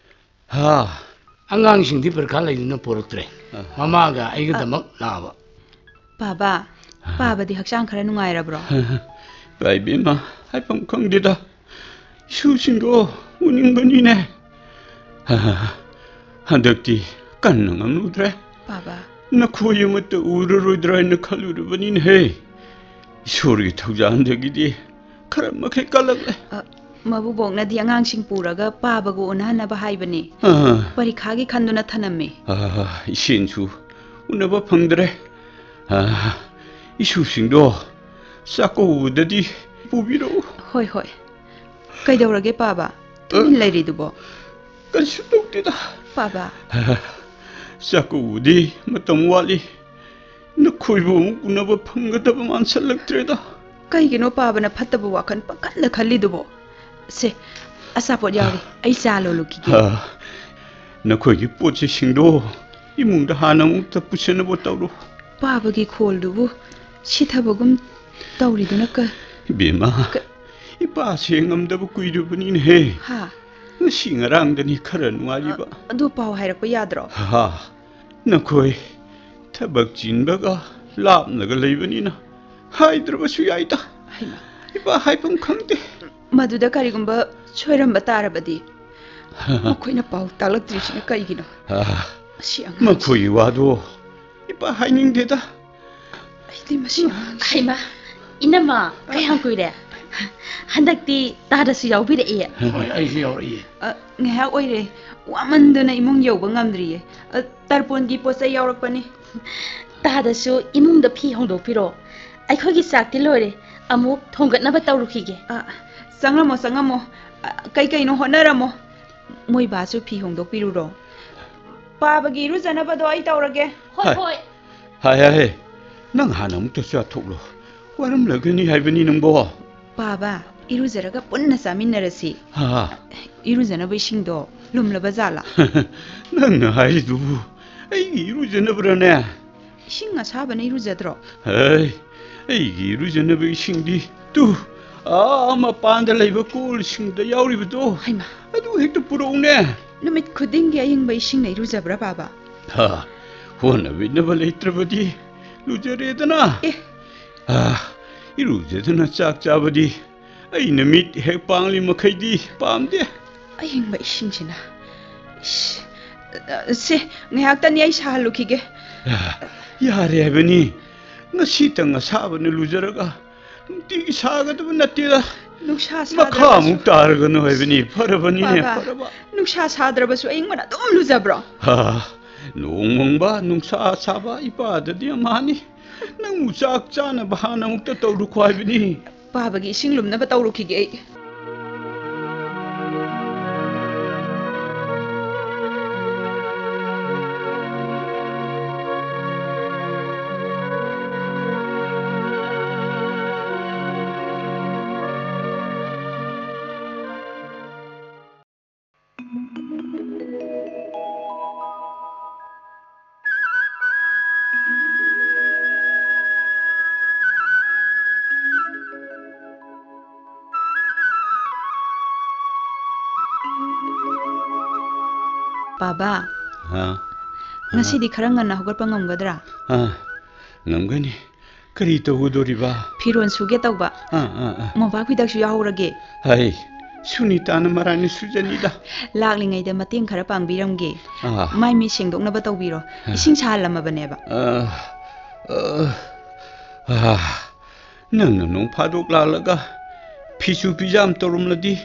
ꯍꯥ꯫ ꯑꯉꯥꯡꯁꯤꯡꯗꯤ ꯄꯔꯤꯈꯥ ꯂꯩꯗꯨꯅ ꯄꯣꯔꯛꯇ꯭ꯔꯦ꯫ ꯑ꯫ ꯃꯃꯥꯒ ꯑꯩꯒꯗꯃꯛ ꯂꯥꯛꯑꯕ꯫ ꯄꯥꯕ, ꯑ꯫ ꯄꯥꯕꯗꯤ ꯍꯛꯆꯥꯡ ꯈꯔ ꯅꯨꯡꯉꯥꯏꯔꯕ꯭ꯔꯣ? ꯏꯃꯥ ꯏꯕꯦꯝꯃ, ꯍꯥꯏꯐꯝ ꯈꯪꯗꯦꯗ꯫ ꯏꯁꯨꯁꯤꯡꯗꯣ ꯎꯅꯤꯡꯕꯅꯤꯅꯦ꯫ ꯍꯟꯗꯛꯇꯤ ꯀꯟꯅ ꯉꯝꯂꯨꯗ꯭ꯔꯦ꯫ ꯄꯥꯕ꯫ ꯅꯈꯣꯏ ꯑꯃꯠꯇ ꯎꯔꯔꯣꯏꯗ꯭ꯔꯥ ꯍꯥꯏꯅ ꯈꯜꯂꯨꯔꯕꯅꯤꯅꯦꯍꯦ꯫ ꯏꯁꯣꯔꯒꯤ ꯊꯧꯖꯥꯜꯗꯒꯤꯗꯤ ꯈꯔ ꯃꯈꯩ ꯀꯜꯂꯛꯂꯦ꯫ ꯑ, ꯃꯕꯨꯕꯣꯛꯅꯗꯤ ꯑꯉꯥꯡꯁꯤꯡ ꯄꯨꯔꯒ ꯄꯥꯕꯒ ꯎꯅꯍꯟꯅꯕ ꯍꯥꯏꯕꯅꯦ꯫ ꯑ꯫ ꯄꯔꯤꯈꯥꯒꯤ ꯈꯟꯗꯨꯅ ꯊꯅꯝꯃꯦ꯫ ꯑ, ꯏꯆꯦꯅꯁꯨ ꯎꯅꯕ ꯐꯪꯗ꯭ꯔꯦ꯫ ꯑ, ꯏꯁꯨꯁꯤꯡꯗꯣ ꯆꯥꯛꯀꯧꯕꯗꯗꯤ ꯄꯨꯕꯤꯔꯛꯎ꯫ ꯍꯣꯏ, ꯍꯣꯏ꯫ ꯀꯩꯗꯧꯔꯒꯦ, ꯄꯥꯕ? ꯇꯨꯃꯤꯟ ꯂꯩꯔꯤꯗꯨꯕꯣ? ꯀꯩꯁꯨ ꯇꯧꯗꯦꯗ꯫ ꯄꯥꯕ꯫ ꯆꯥꯛꯀꯧꯕꯗꯤ ꯃꯇꯝ ꯋꯥꯠꯂꯤ꯫ ꯅꯈꯣꯏꯕꯨ ꯑꯃꯨꯛ ꯎꯅꯕ ꯐꯪꯒꯗꯕ ꯃꯥꯟꯁꯤꯜꯂꯛꯇ꯭ꯔꯦꯗ꯫ ꯀꯩꯒꯤꯅꯣ ꯄꯥꯕꯅ ꯐꯠꯇꯕ ꯋꯥꯈꯜ ꯄꯪꯈꯟꯗ ꯈꯜꯂꯤꯗꯨꯕꯣ? ꯁꯦ, ꯑꯆꯥꯄꯣꯠ ꯌꯥꯎꯔꯤ꯫ ꯑꯩ ꯆꯥ ꯂꯣꯜꯂꯨꯈꯤꯒꯦ꯫ ꯑ, ꯅꯈꯣꯏꯒꯤ ꯄꯣꯠ ꯆꯩꯁꯤꯡꯗꯣ ꯏꯃꯨꯡꯗ ꯍꯥꯟꯅ ꯑꯃꯨꯛꯇ ꯄꯨꯁꯤꯟꯅꯕ ꯇꯧꯔꯣ꯫ ꯄꯥꯕꯒꯤ ꯈꯣꯜꯗꯨꯕꯨ ꯁꯤꯊꯕꯒꯨꯝ ꯇꯧꯔꯤꯗꯨꯅ ꯀ-, ꯏꯕꯦꯝꯃ, ꯀ-, ꯏꯄꯥꯁꯦ ꯉꯝꯗꯕ ꯀꯨꯏꯔꯕꯅꯤꯅꯦꯍꯦ꯫ ꯍꯥ? ꯉꯁꯤ ꯉꯔꯥꯡꯗꯅꯤ ꯈꯔ ꯅꯨꯡꯉꯥꯏꯔꯤꯕ꯫ ꯑ-, ꯑꯗꯨ ꯄꯥꯎ ꯍꯥꯏꯔꯛꯄ ꯌꯥꯗ꯭ꯔꯣ? ꯍꯥ, ꯅꯈꯣꯏ ꯊꯕꯛ ꯆꯤꯟꯕꯒ ꯂꯥꯞꯅꯒ ꯂꯩꯕꯅꯤꯅ ꯍꯥꯏꯗ꯭ꯔꯕꯁꯨ ꯌꯥꯏꯗ꯫ ꯍꯩꯃꯥ꯫ ꯏꯄꯥ ꯍꯥꯏꯐꯝ ꯈꯪꯗꯦ꯫ ꯃꯗꯨꯗ ꯀꯔꯤꯒꯨꯝꯕ ꯁꯣꯏꯔꯝꯕ ꯇꯥꯔꯕꯗꯤ? ꯃꯈꯣꯏꯅ ꯄꯥꯎ ꯇꯥꯛꯂꯛꯇ꯭ꯔꯤꯁꯤꯅ ꯀꯩꯒꯤꯅꯣ? ꯑ, ꯃꯁꯤ ꯑꯉꯥꯡꯁꯤ꯫ ꯃꯈꯣꯏꯒꯤ ꯋꯥꯗꯣ ꯏꯄꯥ ꯍꯥꯏꯅꯤꯡꯗꯦꯗ꯫ ꯑꯩꯗꯤ ꯃꯁꯤ ꯑꯉꯥꯡꯁꯤ꯫ ꯍꯩꯃꯥ, ꯏꯅꯝꯃ, ꯀꯌꯥꯝ ꯀꯨꯏꯔꯦ? ꯍꯟꯗꯛꯇꯤ ꯇꯥꯗꯁꯨ ꯌꯥꯎꯕꯤꯔꯛꯏ꯫ ꯍꯣꯏ, ꯑꯩꯁꯨ ꯌꯥꯎꯔꯛꯏ꯫ ꯑ, ꯉꯥꯏꯍꯥꯛ ꯑꯣꯏꯔꯦ꯫ ꯋꯥꯃꯟꯗꯅ ꯏꯃꯨꯡ ꯌꯧꯕ ꯉꯝꯗ꯭ꯔꯤꯌꯦ꯫ ꯑ, ꯇꯔꯄꯣꯟꯒꯤ ꯄꯣꯠ ꯆꯩ ꯌꯥꯎꯔꯛꯄꯅꯤ꯫ ꯇꯥꯗꯁꯨ ꯏꯃꯨꯡꯗ ꯐꯤ ꯍꯣꯡꯗꯣꯛꯄꯤꯔꯣ꯫ ꯑꯩꯈꯣꯏꯒꯤ ꯆꯥꯛꯇꯤ ꯂꯣꯏꯔꯦ꯫ ꯑꯃꯨꯛ ꯊꯣꯡꯒꯠꯅꯕ ꯇꯧꯔꯨꯈꯤꯒꯦ꯫ ꯑ, ꯆꯪꯉꯝꯃꯣ, ꯆꯪꯉꯝꯃꯣ꯫ ꯑ, ꯀꯩꯀꯩꯅꯣ ꯍꯣꯠꯅꯔꯝꯃꯣ꯫ ꯃꯣꯏ ꯕꯥꯁꯨ ꯐꯤ ꯍꯣꯡꯗꯣꯛꯄꯤꯔꯨꯔꯣ꯫ ꯄꯥꯕꯒꯤ ꯏꯔꯨꯖꯅꯕꯗꯣ ꯑꯩ ꯇꯧꯔꯒꯦ꯫ ꯍꯣꯏ, ꯍꯣꯏ꯫ ꯍꯣꯏ꯫ ꯍꯥꯏ, ꯍꯥꯏ, ꯍꯥꯏ꯫ ꯅꯪ ꯍꯥꯟꯅ ꯑꯃꯨꯛꯇ ꯆꯥꯊꯣꯛꯂꯣ꯫ ꯋꯥꯔꯝꯂꯒꯅꯤ ꯍꯥꯏꯕꯅꯤ ꯅꯪꯕꯣ꯫ ꯄꯥꯕ, ꯏꯔꯨꯖꯔꯒ ꯄꯨꯟꯅ ꯆꯥꯃꯤꯟꯅꯔꯁꯤ꯫ ꯍꯥ? ꯏꯔꯨꯖꯅꯕ ꯏꯁꯤꯡꯗꯣ ꯂꯨꯝꯂꯕ ꯖꯥꯠꯂꯥ? ꯅꯪꯅ ꯍꯥꯏꯔꯤꯗꯨꯕꯨ ꯑꯩꯒꯤ ꯏꯔꯨꯖꯅꯕ꯭ꯔꯅꯦ? ꯏꯁꯤꯡ ꯑꯁꯥꯕꯅ ꯏꯔꯨꯖꯗ꯭ꯔꯣ? ꯍꯩ, ꯑꯩꯒꯤ ꯏꯔꯨꯖꯅꯕ ꯏꯁꯤꯡꯗꯤ ꯇꯨ, ꯑꯥ ꯃꯄꯥꯟꯗ ꯂꯩꯕ ꯀꯣꯜꯁꯤꯡꯗ ꯌꯥꯎꯔꯤꯕꯗꯣ, ꯍꯩꯃꯥ꯫ ꯑꯗꯨ ꯍꯦꯛꯇ ꯄꯨꯔꯛꯎꯅꯦ꯫ ꯅꯨꯃꯤꯠ ꯈꯨꯗꯤꯡꯒꯤ ꯑꯏꯪꯕ ꯏꯁꯤꯡꯅ ꯏꯔꯨꯖꯕ꯭ꯔꯥ, ꯕꯥꯕꯥ? ꯍꯥ, ꯍꯣꯠꯅꯕꯤꯅꯕ ꯂꯩꯇ꯭ꯔꯕꯗꯤ ꯂꯨꯖꯔꯦꯗꯅ꯫ ꯑꯦ꯫ ꯑꯥ, ꯏꯔꯨꯖꯗꯅ ꯆꯥꯛ ꯆꯥꯕꯗꯤ ꯑꯩꯅ ꯃꯤꯠ ꯍꯦꯛ ꯄꯥꯡꯂꯤ ꯃꯈꯩꯗꯤ ꯄꯥꯝꯗꯦ꯫ ꯑꯏꯪꯕ ꯏꯁꯤꯡꯁꯤꯅ꯫ ꯏꯁ, ꯁꯦ, ꯉꯥꯏꯍꯥꯛꯇꯅꯤ ꯑꯩ ꯁꯥꯍꯜꯂꯨꯈꯤꯒꯦ꯫ ꯑꯥ, ꯌꯥꯔꯦ ꯍꯥꯏꯕꯅꯤ꯫ ꯉꯁꯤꯇꯪ ꯑꯁꯥꯕꯅ ꯂꯨꯖꯔꯒ ꯅꯨꯡꯇꯤꯒꯤ ꯁꯥꯒꯗꯕ ꯅꯠꯇꯦꯗ꯫ ꯅꯨꯡꯁꯥ ꯃꯈꯥ ꯁꯥꯗ꯭ꯔꯕꯁꯨ ꯑꯃꯨꯛ ꯇꯥꯔꯒꯅꯨ ꯍꯥꯏꯕꯅꯤ꯫ ꯐꯔꯕꯅꯤꯅꯦ, ꯕꯥꯕꯥ, ꯐꯔꯕ꯫ ꯅꯨꯡꯁꯥ ꯁꯥꯗ꯭ꯔꯕꯁꯨ ꯑꯏꯪꯕꯅ ꯑꯗꯨꯝ ꯂꯨꯖꯕ꯭ꯔꯣ? ꯑꯥ, ꯅꯣꯡ ꯃꯪꯕ, ꯅꯨꯡꯁꯥ ꯁꯥꯕ, ꯏꯄꯥꯗꯗꯤ ꯑꯃꯍꯥꯅꯤ꯫ ꯅꯪꯕꯨ ꯆꯥꯛ ꯆꯥꯅꯕ ꯍꯥꯟꯅ ꯑꯃꯨꯛꯇ ꯇꯧꯔꯨꯈꯣ ꯍꯥꯏꯕꯅꯤ꯫ ꯄꯥꯕꯒꯤ ꯏꯁꯤꯡ ꯂꯨꯝꯅꯕ ꯇꯧꯔꯨꯈꯤꯒꯦ ꯑꯩ꯫ ꯕꯥꯕꯥ, ꯍꯥ? ꯉꯁꯤꯗꯤ ꯈꯔ ꯉꯟꯅ ꯍꯧꯒꯠꯄ ꯉꯝꯒꯗ꯭ꯔꯥ? ꯑꯥ, ꯉꯝꯒꯅꯤ꯫ ꯀꯔꯤ ꯇꯧꯒꯗꯧꯔꯤꯕ? ꯐꯤꯔꯣꯜ ꯁꯨꯒꯦ ꯇꯧꯕ꯫ ꯑꯥ, ꯑꯥ, ꯑꯥ꯫ ꯃꯣꯝꯄꯥꯛ ꯐꯤꯗꯛꯁꯨ ꯌꯥꯎꯍꯧꯔꯒꯦ꯫ ꯍꯩ, ꯁꯨꯅꯤꯇꯥꯅ ꯃꯔꯥꯏꯅ ꯁꯨꯖꯅꯤꯗ꯫ ꯂꯥꯛꯂꯤꯉꯩꯗ ꯃꯇꯦꯡ ꯈꯔ ꯄꯥꯡꯕꯤꯔꯝꯒꯦ꯫ ꯑꯥ꯫ ꯃꯥꯏ ꯃꯤꯠ ꯁꯦꯡꯗꯣꯛꯅꯕ ꯇꯧꯕꯤꯔꯣ꯫ ꯑꯥ꯫ ꯏꯁꯤꯡ ꯁꯥꯍꯜꯂꯝꯃꯕꯅꯦꯕ꯫ ꯑꯥ, ꯑꯥ, ꯑꯥ꯫ ꯅꯪꯅ ꯅꯣꯡ ꯐꯥꯗꯣꯛ ꯂꯥꯛꯂꯒ ꯐꯤꯁꯨ ꯐꯤꯖꯥꯝ ꯇꯧꯔꯝꯂꯗꯤ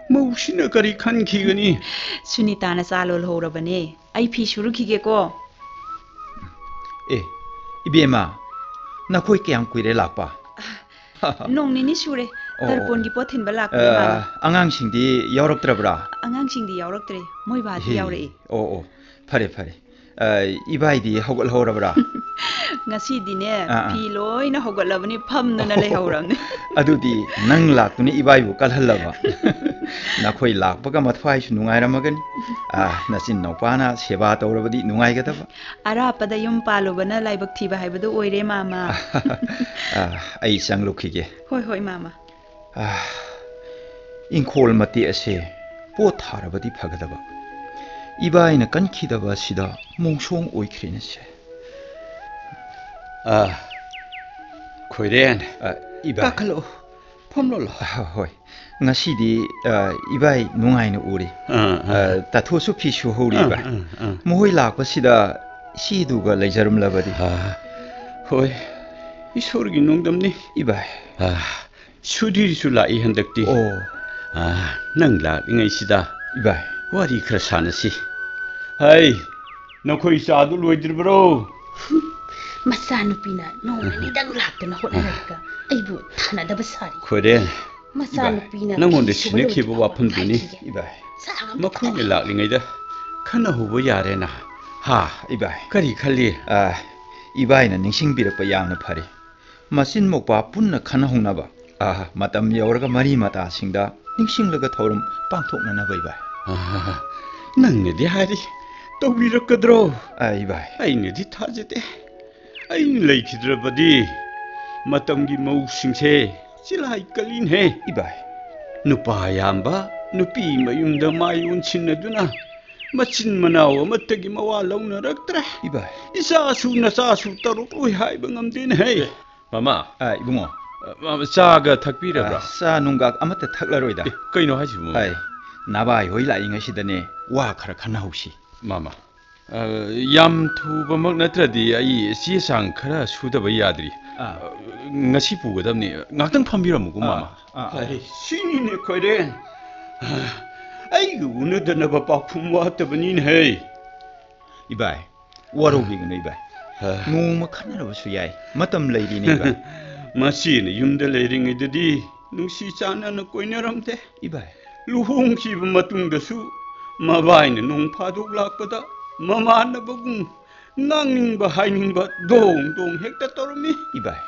ꯃꯧꯁꯤꯅ ꯀꯔꯤ ꯈꯟꯈꯤꯒꯅꯤ? ꯁꯨꯅꯤꯇꯥꯅ ꯆꯥ ꯂꯣꯜꯍꯧꯔꯕꯅꯦ꯫ ꯑꯩ ꯐꯤ ꯁꯨꯔꯨꯈꯤꯒꯦꯀꯣ꯫ ꯑꯦ, ꯏꯕꯦꯝꯃ, ꯅꯈꯣꯏ ꯀꯌꯥꯝ ꯀꯨꯏꯔꯦ ꯂꯥꯛꯄ? ꯅꯣꯡ ꯅꯤꯅꯤ ꯁꯨꯔꯦ꯫ ꯑꯣ, ꯑꯣ, ꯇꯔꯄꯣꯟꯒꯤ ꯑꯣ꯫ ꯄꯣꯠ ꯊꯤꯟꯕ ꯂꯥꯛꯄꯅꯦ, ꯑ, ꯃꯥꯃ꯫ ꯑꯉꯥꯡꯁꯤꯡꯗꯤ ꯌꯥꯎꯔꯛꯇ꯭ꯔꯕ꯭ꯔꯥ? ꯑꯉꯥꯡꯁꯤꯡꯗꯤ ꯌꯥꯎꯔꯛꯇ꯭ꯔꯦ꯫ ꯃꯣꯏ ꯕꯥꯗꯤ ꯍꯦ, ꯌꯥꯎꯔꯛꯏ꯫ ꯑꯣ, ꯑꯣ꯫ ꯐꯔꯦ, ꯐꯔꯦ꯫ ꯑ, ꯏꯕꯥꯏꯗꯤ ꯍꯧꯒꯠꯍꯧꯔꯕ꯭ꯔꯥ? ꯉꯁꯤꯗꯤꯅꯦ, ꯑꯥ, ꯑꯥ꯫ ꯐꯤ ꯂꯣꯏꯅ ꯍꯧꯒꯠꯂꯕꯅꯤ, ꯐꯝꯗꯅ ꯑꯣ, ꯂꯩꯍꯧꯔꯕꯅꯤ꯫ ꯑꯗꯨꯗꯤ ꯅꯪ ꯂꯥꯛꯇꯨꯅ ꯏꯕꯥꯏꯕꯨ ꯀꯜꯍꯜꯂꯕ? ꯅꯈꯣꯏ ꯂꯥꯛꯄꯒ ꯃꯊ꯭ꯋꯥꯏꯁꯨ ꯅꯨꯡꯉꯥꯏꯔꯝꯃꯒꯅꯤ꯫ ꯑ, ꯅꯆꯤꯟ ꯅꯎꯄꯥꯅ ꯁꯦꯕꯥ ꯇꯧꯔꯕꯗꯤ ꯅꯨꯡꯉꯥꯏꯒꯗꯕ꯫ ꯑꯔꯥꯞꯄꯗ ꯌꯨꯝ ꯄꯥꯜꯂꯨꯕꯅ ꯂꯥꯏꯕꯛ ꯊꯤꯕ ꯍꯥꯏꯕꯗꯨ ꯑꯣꯏꯔꯦ, ꯃꯥꯃ꯫ ꯑ, ꯑꯩ ꯆꯪꯂꯨꯈꯤꯒꯦ꯫ ꯍꯣꯏ, ꯍꯣꯏ, ꯃꯥꯃ꯫ ꯑ, ꯏꯪꯈꯣꯜ ꯃꯇꯦꯛ ꯑꯁꯦ ꯄꯣꯠ ꯊꯥꯔꯕꯗꯤ ꯐꯒꯗꯕ꯫ ꯏꯕꯥꯏꯅ ꯀꯟꯈꯤꯗꯕ ꯑꯁꯤꯗ ꯃꯣꯡꯁꯣꯡ ꯑꯣꯏꯈ꯭ꯔꯦꯅꯦ ꯁꯦ꯫ ꯑ, ꯈꯣꯏꯔꯦꯟ, ꯑ, ꯏꯕꯥꯏ꯫ ꯀꯥꯈꯠꯂꯛꯑꯣ, ꯐꯝꯂꯣ ꯂꯥꯎ꯫ ꯑ, ꯍꯣꯏ꯫ ꯉꯁꯤꯗꯤ, ꯑ, ꯏꯕꯥꯏ ꯅꯨꯡꯉꯥꯏꯅ ꯎꯔꯦ꯫ ꯑ, ꯑ꯫ ꯑ, ꯇꯥꯊꯣꯁꯨ ꯐꯤ ꯁꯨꯍꯧꯔꯤ, ꯑ, ꯏꯕꯥꯏ꯫ ꯑ, ꯑ꯫ ꯃꯈꯣꯏ ꯂꯥꯛꯄꯁꯤꯗ ꯏꯆꯦꯗꯨꯒ ꯂꯩꯖꯔꯝꯂꯕꯗꯤ꯫ ꯑ, ꯍꯣꯏ, ꯏꯁꯣꯔꯒꯤ ꯅꯣꯡꯗꯝꯅꯤ꯫ ꯏꯕꯥꯏ꯫ ꯑ, ꯁꯨꯙꯤꯔꯁꯨ ꯂꯥꯛꯏ ꯍꯟꯗꯛꯇꯤ꯫ ꯑꯣ꯫ ꯑ, ꯅꯪ ꯂꯥꯛꯂꯤꯉꯩꯁꯤꯗ ꯏꯕꯥꯏ꯫ ꯋꯥꯔꯤ ꯈꯔ ꯁꯥꯟꯅꯁꯤ꯫ ꯍꯩ, ꯅꯈꯣꯏ ꯆꯥꯗꯨ ꯂꯣꯏꯗ꯭ꯔꯤꯕ꯭ꯔꯣ? ꯃꯆꯥꯅꯨꯄꯤꯅ ꯅꯣꯡꯃ ꯅꯤꯅꯤꯗꯪ ꯂꯥꯛꯇꯅ ꯍꯣꯠꯅꯔꯒ ꯑꯩꯕꯨ ꯊꯥꯅꯗꯕ ꯁꯥꯔꯤ꯫ ꯈꯣꯏꯔꯦꯟ, ꯃꯆꯥꯅꯨꯄꯤꯅ ꯏꯕꯥꯏ, ꯅꯪꯉꯣꯟꯗ ꯐꯤ ꯁꯨꯕ ꯁꯤꯟꯅꯈꯤꯕ ꯂꯣꯏꯗ꯭ꯔꯤꯐꯥꯎ ꯋꯥꯐꯝꯗꯨꯅꯤ꯫ ꯍꯥꯏꯈꯤꯒꯦ꯫ ꯏꯕꯥꯏ, ꯆꯥꯛ ꯑꯝꯇ ꯃꯈꯣꯏꯅ ꯊꯣꯡꯉꯣ꯫ ꯂꯥꯛꯂꯤꯉꯩꯗ ꯈꯟꯅꯍꯧꯕ ꯌꯥꯔꯦꯅ꯫ ꯍꯥ? ꯏꯕꯥꯏ꯫ ꯀꯔꯤ ꯈꯜꯂꯤ? ꯑ, ꯏꯕꯥꯏꯅ ꯅꯤꯡꯁꯤꯡꯕꯤꯔꯛꯄ ꯌꯥꯝꯅ ꯐꯔꯦ꯫ ꯃꯆꯤꯟ ꯃꯧꯄꯥ ꯄꯨꯟꯅ ꯈꯟꯅꯍꯧꯅꯕ꯫ ꯑ, ꯃꯇꯝ ꯌꯧꯔꯒ ꯃꯔꯤ ꯃꯇꯥꯁꯤꯡꯗ ꯅꯤꯡꯁꯤꯡꯂꯒ ꯊꯧꯔꯝ ꯄꯥꯡꯊꯣꯛꯅꯅꯕ, ꯏꯕꯥꯏ꯫ ꯑ, ꯅꯪꯅꯗꯤ ꯍꯥꯏꯔꯤ, ꯇꯧꯕꯤꯔꯛꯀꯗ꯭ꯔꯣ? ꯑ, ꯏꯕꯥꯏ꯫ ꯑꯩꯅꯗꯤ ꯊꯥꯖꯗꯦ꯫ ꯑꯩꯅ ꯂꯩꯈꯤꯗ꯭ꯔꯕꯗꯤ ꯃꯇꯝꯒꯤ ꯃꯧꯁꯤꯡꯁꯦ ꯆꯤꯂꯥꯏ ꯀꯜꯂꯤꯅꯦꯍꯦ꯫ ꯏꯕꯥꯏ꯫ ꯅꯨꯄꯥ ꯌꯥꯝꯕ ꯅꯨꯄꯤ ꯃꯌꯨꯝꯗ ꯃꯥꯏ ꯑꯣꯟꯁꯤꯟꯅꯗꯨꯅ ꯃꯆꯤꯟ ꯃꯅꯥꯎ ꯑꯃꯠꯇꯒꯤ ꯃꯋꯥ ꯂꯧꯅꯔꯛꯇ꯭ꯔꯦ꯫ ꯏꯕꯥꯏ꯫ ꯏꯆꯥꯁꯨ ꯅꯆꯥꯁꯨ ꯇꯧꯔꯛꯂꯣꯏ ꯍꯥꯏꯕ ꯉꯝꯗꯦꯅꯦꯍꯦ꯫ ꯑꯦ, ꯃꯃꯥ꯫ ꯑ, ꯏꯕꯨꯡꯉꯣ꯫ ꯑ, ꯃꯃꯥ, ꯆꯥꯒ ꯊꯛꯄꯤꯔꯕ꯭ꯔꯥ? ꯑ, ꯆꯥ ꯅꯨꯡꯒꯥꯛ ꯑꯃꯠꯇ ꯊꯛꯂꯔꯣꯏꯗ꯫ ꯑꯦ, ꯀꯩꯅꯣ ꯍꯥꯏꯁꯤꯕꯨ, ꯃꯃꯥ? ꯑꯩ, ꯅꯚꯥꯏ ꯍꯣꯏ ꯂꯥꯛꯏꯉꯩꯁꯤꯗꯅꯦ, ꯋꯥ ꯈꯔ ꯈꯟꯅꯍꯧꯁꯤ꯫ ꯃꯃꯥ, ꯑ, ꯌꯥꯝ ꯊꯨꯕꯃꯛ ꯅꯠꯇ꯭ꯔꯗꯤ ꯑꯩ ꯆꯦ ꯆꯥꯡ ꯈꯔ ꯁꯨꯗꯕ ꯌꯥꯗ꯭ꯔꯤ꯫ ꯑꯥ꯫ ꯑ, ꯉꯁꯤ ꯄꯨꯒꯗꯕꯅꯤ꯫ ꯉꯥꯛꯇꯪ ꯐꯝꯕꯤꯔꯝꯃꯨꯀꯣ, ꯑꯥ, ꯃꯃꯥ꯫ ꯑꯥ, ꯑꯥ꯫ ꯑꯩ ꯁꯤꯅꯤꯅꯦ ꯈꯣꯏꯔꯦꯟ꯫ ꯑꯩꯒ ꯎꯅꯗꯅꯕ ꯄꯥꯎꯈꯨꯝ ꯋꯥꯠꯇꯕꯅꯤꯅꯦꯍꯦ꯫ ꯏꯕꯥꯏ, ꯋꯥꯔꯧꯕꯤꯒꯅꯨ, ꯏꯕꯥꯏ꯫ ꯑꯥ꯫ ꯅꯣꯡꯃ ꯈꯟꯅꯔꯕꯁꯨ ꯌꯥꯏ꯫ ꯃꯇꯝ ꯂꯩꯔꯤꯅꯦ, ꯏꯕꯥꯏ꯫ ꯃꯆꯦꯅ ꯌꯨꯝꯗ ꯂꯩꯔꯤꯉꯩꯗꯗꯤ ꯅꯨꯡꯁꯤ ꯆꯥꯟꯅꯅ ꯀꯣꯏꯅꯔꯝꯗꯦ꯫ ꯏꯕꯥꯏ꯫ ꯂꯨꯍꯣꯡꯈꯤꯕ ꯃꯇꯨꯡꯗꯁꯨ ꯃꯕꯥꯏꯅ ꯅꯣꯡ ꯐꯥꯗꯣꯛ ꯂꯥꯛꯄꯗ ꯃꯃꯥꯟꯅꯕꯒꯨꯝ ꯉꯥꯡꯅꯤꯡꯕ ꯍꯥꯏꯅꯤꯡꯕ ꯗꯣꯡ ꯗꯣꯡ ꯍꯦꯛꯇ ꯇꯧꯔꯝꯃꯤ꯫ ꯏꯕꯥꯏ꯫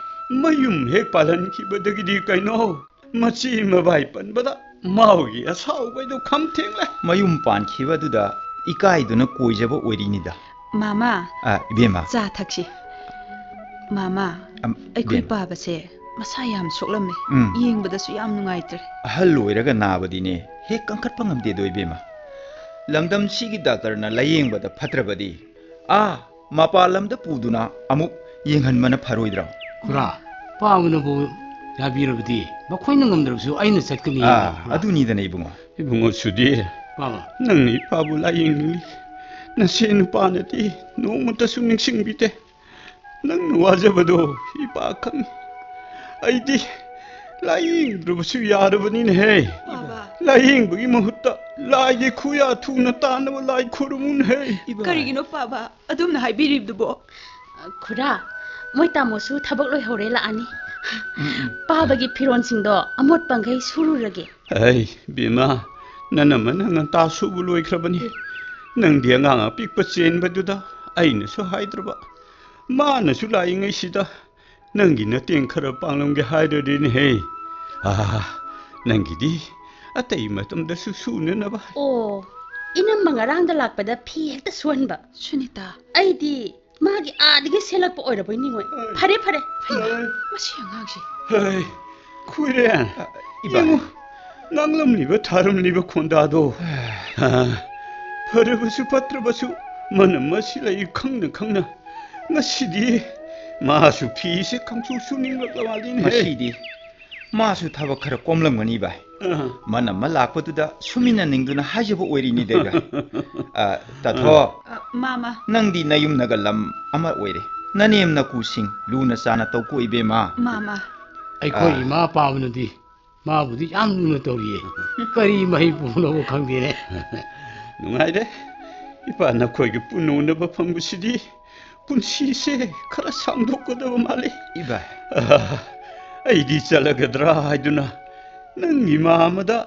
ꯃꯌꯨꯝ ꯍꯦꯛ ꯄꯥꯜꯍꯟꯈꯤꯕꯗꯒꯤꯗꯤ ꯀꯩꯅꯣ, ꯃꯆꯦ ꯃꯕꯥꯏ ꯄꯟꯕꯗ ꯃꯥꯎꯒꯤ ꯑꯁꯥꯎꯕꯩꯗꯣ ꯈꯝ ꯊꯦꯡꯂꯦ꯫ ꯃꯌꯨꯝ ꯄꯥꯟꯈꯤꯕꯗꯨꯗ ꯏꯀꯥꯏꯗꯨꯅ ꯀꯣꯏꯖꯕ ꯑꯣꯏꯔꯤꯅꯤꯗ꯫ ꯃꯥꯃꯥ, ꯑ, ꯏꯕꯦꯝꯃ꯫ ꯆꯥ ꯊꯛꯁꯤ꯫ ꯃꯥꯃꯥ, ꯑꯝ, ꯑꯩꯈꯣꯏ ꯏꯕꯦꯝꯃ꯫ ꯄꯥꯕꯁꯦ ꯃꯁꯥ ꯌꯥꯝ ꯁꯣꯛꯂꯝꯃꯦ꯫ ꯎꯝ꯫ ꯌꯦꯡꯕꯗꯁꯨ ꯌꯥꯝ ꯅꯨꯡꯉꯥꯏꯇ꯭ꯔꯦ꯫ ꯑꯍꯜ ꯑꯣꯏꯔꯒ ꯅꯥꯕꯗꯤꯅꯦ ꯍꯦꯛ ꯀꯟꯈꯠꯄ ꯉꯝꯗꯦꯗꯣ, ꯏꯕꯦꯝꯃ꯫ ꯂꯝꯗꯝꯁꯤꯒꯤ ꯗꯥꯛꯇꯔꯅ ꯂꯥꯌꯦꯡꯕꯗ ꯐꯠꯇ꯭ꯔꯕꯗꯤ, ꯑꯥ, ꯃꯄꯥꯟ ꯂꯝꯗ ꯄꯨꯗꯨꯅ ꯑꯃꯨꯛ ꯌꯦꯡꯍꯟꯕꯅ ꯐꯔꯣꯏꯗ꯭ꯔꯣ? ꯈꯨꯔꯥ, ꯄꯥꯕꯅꯕꯨ ꯌꯥꯕꯤꯔꯕꯗꯤ ꯃꯈꯣꯏꯅ ꯉꯝꯗ꯭ꯔꯕꯁꯨ ꯑꯩꯅ ꯆꯠꯀꯅꯤ꯫ ꯑꯥ, ꯈꯨꯔꯥ꯫ ꯑꯗꯨꯅꯤꯗꯅꯦ, ꯏꯕꯨꯡꯉꯣ꯫ ꯏꯕꯨꯡꯉꯣ ꯁꯨꯗꯤ, ꯄꯥꯕ꯫ ꯅꯪꯅ ꯏꯄꯥꯕꯨ ꯂꯥꯌꯦꯡꯅꯤꯡꯂꯤ꯫ ꯅꯁꯦ ꯅꯨꯄꯥꯅꯗꯤ ꯅꯣꯡꯃꯇꯁꯨ ꯅꯤꯡꯁꯤꯡꯕꯤꯗꯦ꯫ ꯅꯪꯅ ꯋꯥꯖꯕꯗꯣ ꯏꯄꯥ ꯈꯪꯏ꯫ ꯑꯩꯗꯤ ꯂꯥꯌꯦꯡꯗ꯭ꯔꯕꯁꯨ ꯌꯥꯔꯕꯅꯤꯅꯦꯍꯦ꯫ ꯄꯥꯕ꯫ ꯂꯥꯌꯦꯡꯕꯒꯤ ꯃꯍꯨꯠꯇ ꯂꯥꯏꯒꯤ ꯈꯨꯌꯥ ꯊꯨꯅ ꯇꯥꯅꯕ ꯂꯥꯏ ꯈꯨꯔꯨꯝꯃꯨꯅꯦꯍꯦ꯫ ꯏꯕꯥ꯫ ꯀꯔꯤꯒꯤꯅꯣ ꯄꯥꯕ ꯑꯗꯨꯝꯅ ꯍꯥꯏꯕꯤꯔꯤꯕꯗꯨꯕꯣ? ꯈꯨꯔꯥ, ꯃꯣꯏ ꯇꯥꯃꯣꯁꯨ ꯊꯕꯛ ꯂꯣꯏꯍꯧꯔꯦ, ꯂꯥꯛꯑꯅꯤ꯫ ꯎꯝ, ꯎꯝ꯫ ꯄꯥꯕꯒꯤ ꯐꯤꯔꯣꯟꯁꯤꯡꯗꯣ ꯑꯃꯣꯠ ꯄꯪꯈꯩ ꯁꯨꯔꯨꯔꯒꯦ꯫ ꯑꯩ ꯕꯦꯝꯃ, ꯅꯅꯝꯃꯅ ꯉꯟꯇꯥ ꯁꯨꯕ ꯂꯣꯏꯈ꯭ꯔꯕꯅꯤ꯫ ꯅꯪꯗꯤ ꯑꯉꯥꯡ ꯑꯄꯤꯛꯄ ꯆꯦꯟꯕꯗꯨꯗ ꯑꯩꯅꯁꯨ ꯍꯥꯏꯗ꯭ꯔꯕ꯫ ꯃꯥꯅꯁꯨ ꯂꯥꯛꯏꯉꯩꯁꯤꯗ ꯅꯪꯒꯤ ꯃꯇꯦꯡ ꯈꯔ ꯄꯥꯡꯂꯝꯒꯦ ꯍꯥꯏꯔꯗꯤꯅꯦꯍꯦ꯫ ꯑꯥ, ꯅꯪꯒꯤꯗꯤ ꯑꯇꯩ ꯃꯇꯝꯗꯁꯨ ꯁꯨꯅꯅꯕ꯫ ꯑꯣ, ꯏꯅꯝꯃ ꯉꯔꯥꯡꯗ ꯂꯥꯛꯄꯗ ꯐꯤ ꯍꯦꯛꯇ ꯁꯨꯍꯟꯕ꯫ ꯁꯨꯅꯤꯇꯥ꯫ ꯑꯩꯗꯤ ꯃꯥꯒꯤ ꯑꯥꯗꯒꯤ ꯁꯦꯠꯂꯛꯄ ꯑꯣꯏꯔꯕꯣꯏ ꯅꯤꯡꯉꯨꯔꯦ꯫ ꯍꯣꯏ꯫ ꯐꯔꯦ, ꯐꯔꯦ꯫ ꯍꯣꯏ꯫ ꯃꯁꯤ ꯑꯉꯥꯡꯁꯦ꯫ ꯍꯣꯏ꯫ ꯈꯣꯏꯔꯦꯟ, ꯑ, ꯏꯕꯥꯏ꯫ ꯌꯦꯡꯉꯨ, ꯉꯥꯡꯂꯝꯂꯤꯕ ꯊꯥꯔꯝꯂꯤꯕ ꯈꯣꯟꯗꯥꯗꯣ꯫ ꯑ, ꯐꯔꯕꯁꯨ ꯐꯠꯇ꯭ꯔꯕꯁꯨ ꯃꯅꯝ ꯑꯁꯤ ꯂꯩ ꯈꯪꯅ ꯈꯪꯅ ꯉꯁꯤꯗꯤ ꯃꯥꯁꯨ ꯐꯤꯁꯦ ꯈꯪꯁꯨ ꯁꯨꯅꯤꯡꯂꯛꯂ ꯃꯥꯜꯂꯤꯅꯦꯍꯦ꯫ ꯉꯁꯤꯗꯤ ꯃꯥꯁꯨ ꯊꯕꯛ ꯈꯔ ꯀꯣꯝꯂꯝꯒꯅꯤ, ꯚꯥꯏ꯫ ꯑ꯫ ꯃꯅꯝ ꯑꯃ ꯂꯥꯛꯄꯗꯨꯗ ꯁꯨꯃꯤꯟꯅꯅꯤꯡꯗꯨꯅ ꯍꯥꯏꯖꯕ ꯑꯣꯏꯔꯤꯅꯤꯗ, ꯚꯥꯏ꯫ ꯑ, ꯇꯥꯊꯣ꯫ ꯑ, ꯃꯥꯃ꯫ ꯅꯪꯗꯤ ꯅꯌꯨꯝꯅꯒ ꯂꯝ ꯑꯃ ꯑꯣꯏꯔꯦ꯫ ꯅꯅꯦꯝ ꯅꯀꯨꯁꯤꯡ ꯂꯨꯅ ꯆꯥꯅ ꯇꯧꯀꯣ, ꯏꯕꯦꯝꯃ꯫ ꯃꯥꯃ꯫ ꯑꯩꯈꯣꯏ ꯑ꯫ ꯏꯃꯥ ꯄꯥꯕꯅꯗꯤ ꯃꯥꯕꯨꯗꯤ ꯌꯥꯝ ꯂꯨꯅ ꯇꯧꯔꯤꯌꯦ꯫ ꯀꯔꯤ ꯃꯍꯩ ꯄꯨꯅꯕ ꯈꯪꯗꯦꯅꯦ꯫ ꯅꯨꯡꯉꯥꯏꯔꯦ꯫ ꯏꯄꯥ ꯅꯈꯣꯏꯒ ꯄꯨꯟꯅ ꯎꯅꯕ ꯐꯪꯕꯁꯤꯗꯤ ꯄꯨꯟꯁꯤꯁꯦ ꯈꯔ ꯁꯥꯡꯗꯣꯛꯀꯗꯕ ꯃꯥꯜꯂꯤ꯫ ꯏꯕꯥꯏ꯫ ꯑ, ꯑꯩꯗꯤ ꯆꯠꯂꯒꯗ꯭ꯔꯥ ꯍꯥꯏꯗꯨꯅ ꯅꯪꯒꯤ ꯃꯥꯃꯗ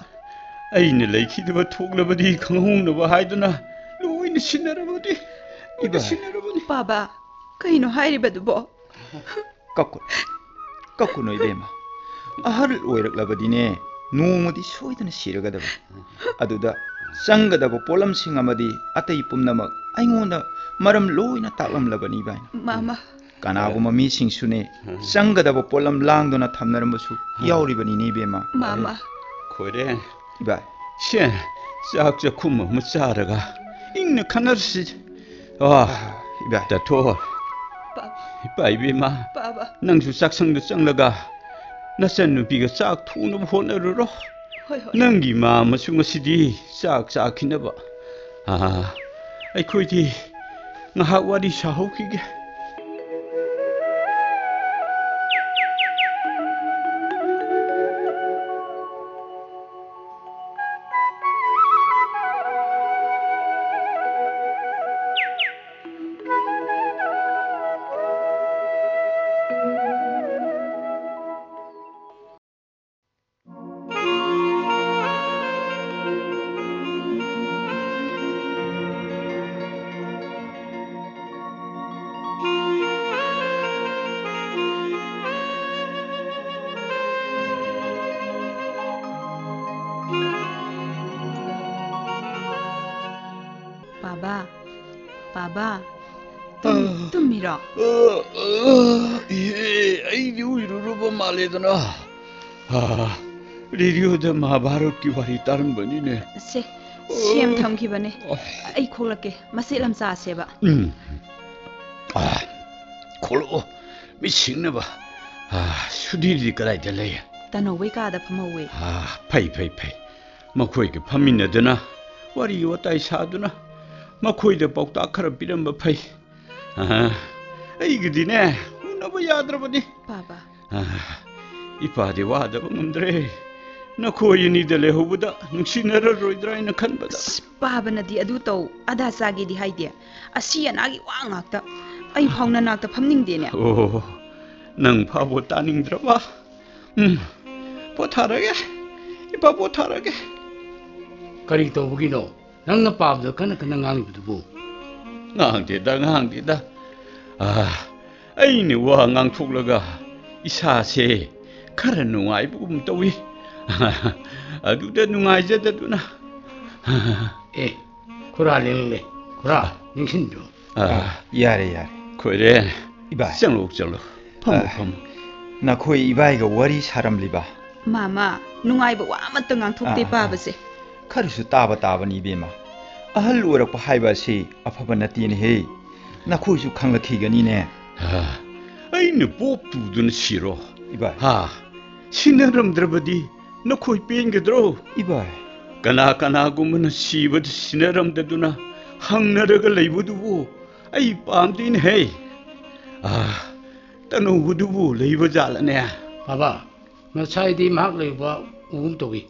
ꯑꯩꯅ ꯂꯩꯈꯤꯗꯕ ꯊꯣꯛꯂꯕꯗꯤ ꯈꯪꯍꯧꯅꯕ ꯍꯥꯏꯗꯨꯅ ꯂꯣꯏꯅ ꯁꯤꯟꯅꯔꯕꯅꯤ꯫ ꯂꯣꯏꯅ ꯏꯕꯥꯏ꯫ ꯁꯤꯟꯅꯔꯕꯅꯤ꯫ ꯄꯥꯕ, ꯀꯩꯅꯣ ꯍꯥꯏꯔꯤꯕꯗꯨꯕꯣ? ꯀꯞꯀꯅꯨ, ꯀꯞꯀꯅꯨ ꯏꯕꯦꯝꯃ꯫ ꯑꯍꯜ ꯑꯣꯏꯔꯛꯂꯕꯗꯤꯅꯦ, ꯅꯣꯡꯃꯗꯤ ꯁꯣꯏꯗꯅ ꯁꯤꯔꯒꯗꯕꯅꯤ꯫ ꯑꯗꯨꯗ ꯆꯪꯒꯗꯕ ꯄꯣꯠꯂꯝꯁꯤꯡ ꯑꯃꯗꯤ ꯑꯇꯩ ꯄꯨꯝꯅꯃꯛ ꯑꯩꯉꯣꯟꯗ ꯃꯔꯝ ꯂꯣꯏꯅ ꯇꯥꯛꯂꯝꯂꯕꯅꯤ, ꯏꯕꯥꯏꯅ꯫ ꯃꯥꯃ꯫ ꯀꯅꯥꯒꯨꯝꯕ ꯃꯤꯁꯤꯡꯁꯨꯅꯦ, ꯆꯪꯒꯗꯕ ꯄꯣꯠꯂꯝ ꯂꯥꯡꯗꯨꯅ ꯊꯝꯅꯔꯝꯕꯁꯨ ꯌꯥꯎꯔꯤꯕꯅꯤꯅꯦ, ꯏꯕꯦꯝꯃ꯫ ꯃꯥꯃ꯫ ꯈꯣꯏꯔꯦꯟ꯫ ꯏꯕꯥꯏ꯫ ꯁꯦ, ꯆꯥꯛ ꯆꯥꯛꯈꯨꯝ ꯑꯃ ꯆꯥꯔꯒ ꯏꯪꯅ ꯈꯟꯅꯔꯁꯤ꯫ ꯑꯥ, ꯏꯕꯥꯏ꯫ ꯇꯥꯊꯣ꯫ ꯄꯥꯕ꯫ ꯏꯄꯥ ꯏꯕꯦꯝꯃ, ꯄꯥꯕ꯫ ꯅꯪꯁꯨ ꯆꯥꯛꯁꯪꯗ ꯆꯪꯂꯒ ꯅꯆꯟꯅꯨꯄꯤꯒ ꯆꯥꯛ ꯊꯣꯡꯅꯕ ꯍꯣꯠꯅꯔꯨꯔꯣ꯫ ꯍꯣꯏ, ꯍꯣꯏ꯫ ꯅꯪꯒꯤ ꯃꯥꯃꯁꯨ ꯉꯁꯤꯗꯤ ꯆꯥꯛ ꯆꯥꯈꯤꯅꯕ꯫ ꯑꯥ, ꯑꯩꯈꯣꯏꯗꯤ ꯉꯥꯏꯍꯥꯛ ꯋꯥꯔꯤ ꯁꯥꯍꯧꯈꯤꯒꯦ꯫ ꯄꯥꯕ, ꯄꯥꯕ, ꯇꯨꯝ- ꯑ꯫ ꯇꯨꯝꯃꯤꯔꯣ? ꯑ, ꯑ, ꯏꯍꯦ, ꯑꯩꯗꯤ ꯎꯏꯔꯨꯔꯕ ꯃꯥꯜꯂꯦꯗꯅ꯫ ꯑ, ꯔꯦꯗꯤꯑꯣꯗ ꯃꯍꯥꯚꯥꯔꯠꯀꯤ ꯋꯥꯔꯤ ꯇꯥꯔꯝꯕꯅꯤꯅꯦ꯫ ꯁꯦ, ꯁꯦꯝ ꯊꯝꯈꯤꯕꯅꯦ꯫ ꯑꯩ ꯈꯣꯛꯂꯛꯀꯦ, ꯃꯆꯦꯠ ꯑꯃ ꯆꯥꯁꯦꯕ꯫ ꯎꯝ꯫ ꯑ, ꯈꯣꯛꯂꯛꯑꯣ, ꯃꯤꯠ ꯁꯤꯡꯅꯕ꯫ ꯑ, ꯁꯨꯙꯤꯔꯗꯤ ꯀꯗꯥꯏꯗ ꯂꯩ? ꯇꯅꯧꯕꯩ ꯀꯥꯗ ꯐꯝꯍꯧꯋꯦ꯫ ꯑ, ꯐꯩ, ꯐꯩ, ꯐꯩ꯫ ꯃꯈꯣꯏꯒ ꯐꯝꯃꯤꯟꯅꯗꯨꯅ, ꯋꯥꯔꯤ ꯋꯥꯇꯥꯏ ꯁꯥꯗꯨꯅ, ꯃꯈꯣꯏꯗ ꯄꯥꯎꯇꯥꯛ ꯈꯔ ꯄꯤꯔꯝꯕ ꯐꯩ꯫ ꯑ, ꯑꯩꯒꯤꯗꯤꯅꯦ, ꯎꯅꯕ ꯌꯥꯗ꯭ꯔꯕꯅꯤ꯫ ꯄꯥꯕ꯫ ꯑ, ꯏꯄꯥꯗꯤ ꯋꯥꯗꯕ ꯉꯝꯗ꯭ꯔꯦ꯫ ꯅꯈꯣꯏ ꯑꯅꯤꯗ ꯂꯩꯍꯧꯕꯗ ꯅꯨꯡꯁꯤꯅꯔꯔꯣꯏꯗ꯭ꯔꯥ ꯍꯥꯏꯅ ꯈꯟꯕꯗ꯫ ꯑꯁ, ꯄꯥꯕꯅꯗꯤ ꯑꯗꯨ ꯇꯧ, ꯑꯗꯥ ꯆꯥꯒꯦꯗꯤ ꯍꯥꯏꯗꯦ꯫ ꯑꯁꯤ ꯑꯅꯥꯒꯤ ꯋꯥ ꯉꯥꯛꯇ꯫ ꯑꯩ ꯐꯥꯎ ꯅꯅꯥꯛꯇ ꯐꯝꯅꯤꯡꯗꯦꯅꯦ꯫ ꯑꯣ, ꯅꯪ ꯐꯥꯎꯕ ꯇꯥꯅꯤꯡꯗ꯭ꯔꯕ? ꯎꯝ, ꯄꯣꯊꯥꯔꯒꯦ, ꯏꯄꯥ, ꯄꯣꯊꯥꯔꯒꯦ꯫ ꯀꯔꯤ ꯇꯧꯕꯒꯤꯅꯣ? ꯅꯪꯅ ꯄꯥꯕꯗ ꯀꯟꯅ ꯀꯟꯅ ꯉꯥꯡꯂꯤꯕꯗꯨꯕꯨ? ꯉꯥꯡꯗꯦꯗ, ꯉꯥꯡꯗꯦꯗ꯫ ꯑ, ꯑꯩꯅ ꯋꯥ ꯉꯥꯡꯊꯣꯛꯂꯒ ꯏꯁꯥꯁꯦ ꯈꯔ ꯅꯨꯡꯉꯥꯏꯕꯒꯨꯝ ꯇꯧꯏ꯫ ꯑꯗꯨꯗ ꯅꯨꯡꯉꯥꯏꯖꯗꯗꯨꯅ꯫ ꯑꯦ, ꯈꯨꯔꯥ ꯂꯦꯡꯂꯦ꯫ ꯈꯨꯔꯥ, ꯅꯤꯡꯁꯤꯡꯕꯤꯌꯨ꯫ ꯑ, ꯌꯥꯔꯦ, ꯌꯥꯔꯦ꯫ ꯈꯣꯏꯔꯦ꯫ ꯏꯕꯥꯏ꯫ ꯆꯪꯂꯣ, ꯆꯪꯂꯣ꯫ ꯐꯝꯃꯣ, ꯑ, ꯐꯝꯃꯣ꯫ ꯅꯈꯣꯏ ꯏꯕꯥꯏꯒ ꯋꯥꯔꯤ ꯁꯥꯔꯝꯂꯤꯕ? ꯃꯥꯃ, ꯅꯨꯡꯉꯥꯏꯕ ꯋꯥ ꯑꯃꯠꯇ ꯉꯥꯡꯊꯣꯛꯇꯦ ꯑꯥ, ꯑꯥ꯫ ꯄꯥꯕꯁꯦ꯫ ꯈꯔꯁꯨ ꯇꯥꯕ ꯇꯥꯕꯅꯤ, ꯏꯕꯦꯝꯃ꯫ ꯑꯍꯜ ꯑꯣꯏꯔꯛꯄ ꯍꯥꯏꯕ ꯑꯁꯤ ꯑꯐꯕ ꯅꯠꯇꯦꯅꯦꯍꯦ꯫ ꯅꯈꯣꯏꯁꯨ ꯈꯪꯂꯛꯈꯤꯒꯅꯤꯅꯦ꯫ ꯑ, ꯑꯩꯅ ꯄꯣꯞ ꯇꯨꯗꯨꯅ ꯁꯤꯔꯣ? ꯏꯕꯥꯏ꯫ ꯍꯥ? ꯁꯤꯟꯅꯔꯝꯗ꯭ꯔꯕꯗꯤ ꯅꯈꯣꯏ ꯄꯦꯟꯒꯗ꯭ꯔꯣ? ꯏꯕꯥꯏ꯫ ꯀꯅꯥ ꯀꯅꯥꯒꯨꯝꯕꯅ ꯁꯤꯕꯗ ꯁꯤꯟꯅꯔꯝꯗꯗꯨꯅ ꯍꯪꯅꯔꯒ ꯂꯩꯕꯗꯨꯕꯨ ꯑꯩ ꯄꯥꯝꯗꯦꯅꯦꯍꯦ꯫ ꯑ, ꯇꯅꯧꯕꯗꯨꯕꯨ ꯂꯩꯕ ꯖꯥꯠꯂꯅꯦ? ꯄꯥꯕ, ꯉꯁꯥꯏꯗꯤ ꯃꯍꯥꯛ ꯂꯩꯕ ꯎꯒꯨꯝ ꯇꯧꯏ꯫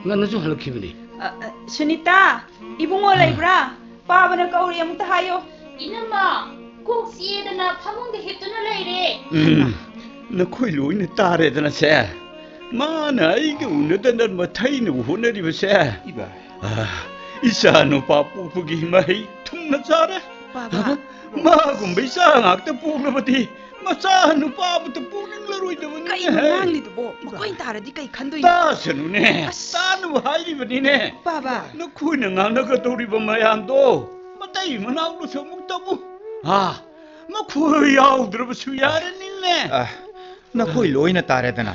ꯉꯟꯅꯁꯨ ꯍꯜꯂꯛꯈꯤꯕꯅꯤ꯫ ꯑ, ꯑ, ꯁꯨꯅꯤꯇꯥ, ꯏꯕꯨꯡꯉꯣ ꯂꯩꯕ꯭ꯔꯥ? ꯄꯥꯕꯅ ꯀꯧꯔꯤ, ꯑꯃꯨꯛꯇ ꯍꯥꯏꯌꯣ꯫ ꯏꯅꯝꯃ, ꯀꯣꯛ ꯆꯤꯛꯑꯦꯗꯅ ꯐꯃꯨꯡꯗ ꯍꯤꯞꯇꯨꯅ ꯂꯩꯔꯦ꯫ ꯎꯝ, ꯅꯈꯣꯏ ꯂꯣꯏꯅ ꯇꯥꯔꯦꯗꯅ ꯁꯦ꯫ ꯃꯥꯅ ꯑꯩꯒ ꯎꯅꯗꯅꯕ ꯊꯩꯅꯕ ꯍꯣꯠꯅꯔꯤꯕꯁꯦ꯫ ꯏꯕꯥꯏ꯫ ꯑ, ꯏꯆꯥ ꯅꯨꯄꯥ ꯄꯣꯛꯄꯒꯤ ꯃꯍꯩ ꯊꯨꯡꯅ ꯆꯥꯔꯦ꯫ ꯄꯥꯕ꯫ ꯃꯥꯒꯨꯝꯕ ꯏꯆꯥ ꯉꯥꯛꯇ ꯄꯣꯛꯂꯕꯗꯤ ꯃꯆꯥ ꯅꯨꯄꯥ ꯑꯃꯠꯇ ꯄꯣꯛꯅꯤꯡꯂꯔꯣꯏꯗꯕꯅꯤꯅꯦ꯫ ꯀꯩꯅꯣ ꯉꯥꯡꯂꯤꯗꯨꯕꯣ? ꯃꯈꯣꯏꯅ ꯇꯥꯔꯗꯤ ꯀꯩ ꯈꯟꯗꯣꯏꯅꯣ? ꯇꯥꯁꯅꯨꯅꯦ꯫ ꯑꯁ꯫ ꯇꯥꯅꯕ ꯍꯥꯏꯔꯤꯕꯅꯤꯅꯦ꯫ ꯕꯥꯕꯥ꯫ ꯅꯈꯣꯏꯅ ꯉꯥꯡꯅꯒꯗꯧꯔꯤꯕ ꯃꯌꯥꯝꯗꯣ ꯃꯇꯩ ꯃꯅꯥꯎꯅꯁꯨ ꯑꯃꯨꯛꯇꯕꯨ꯫ ꯑꯥ, ꯃꯈꯣꯏ ꯌꯥꯎꯗ꯭ꯔꯕꯁꯨ ꯌꯥꯔꯅꯤꯅꯦ꯫ ꯑ, ꯅꯈꯣꯏ ꯂꯣꯏꯅ ꯇꯥꯔꯦꯗꯅ꯫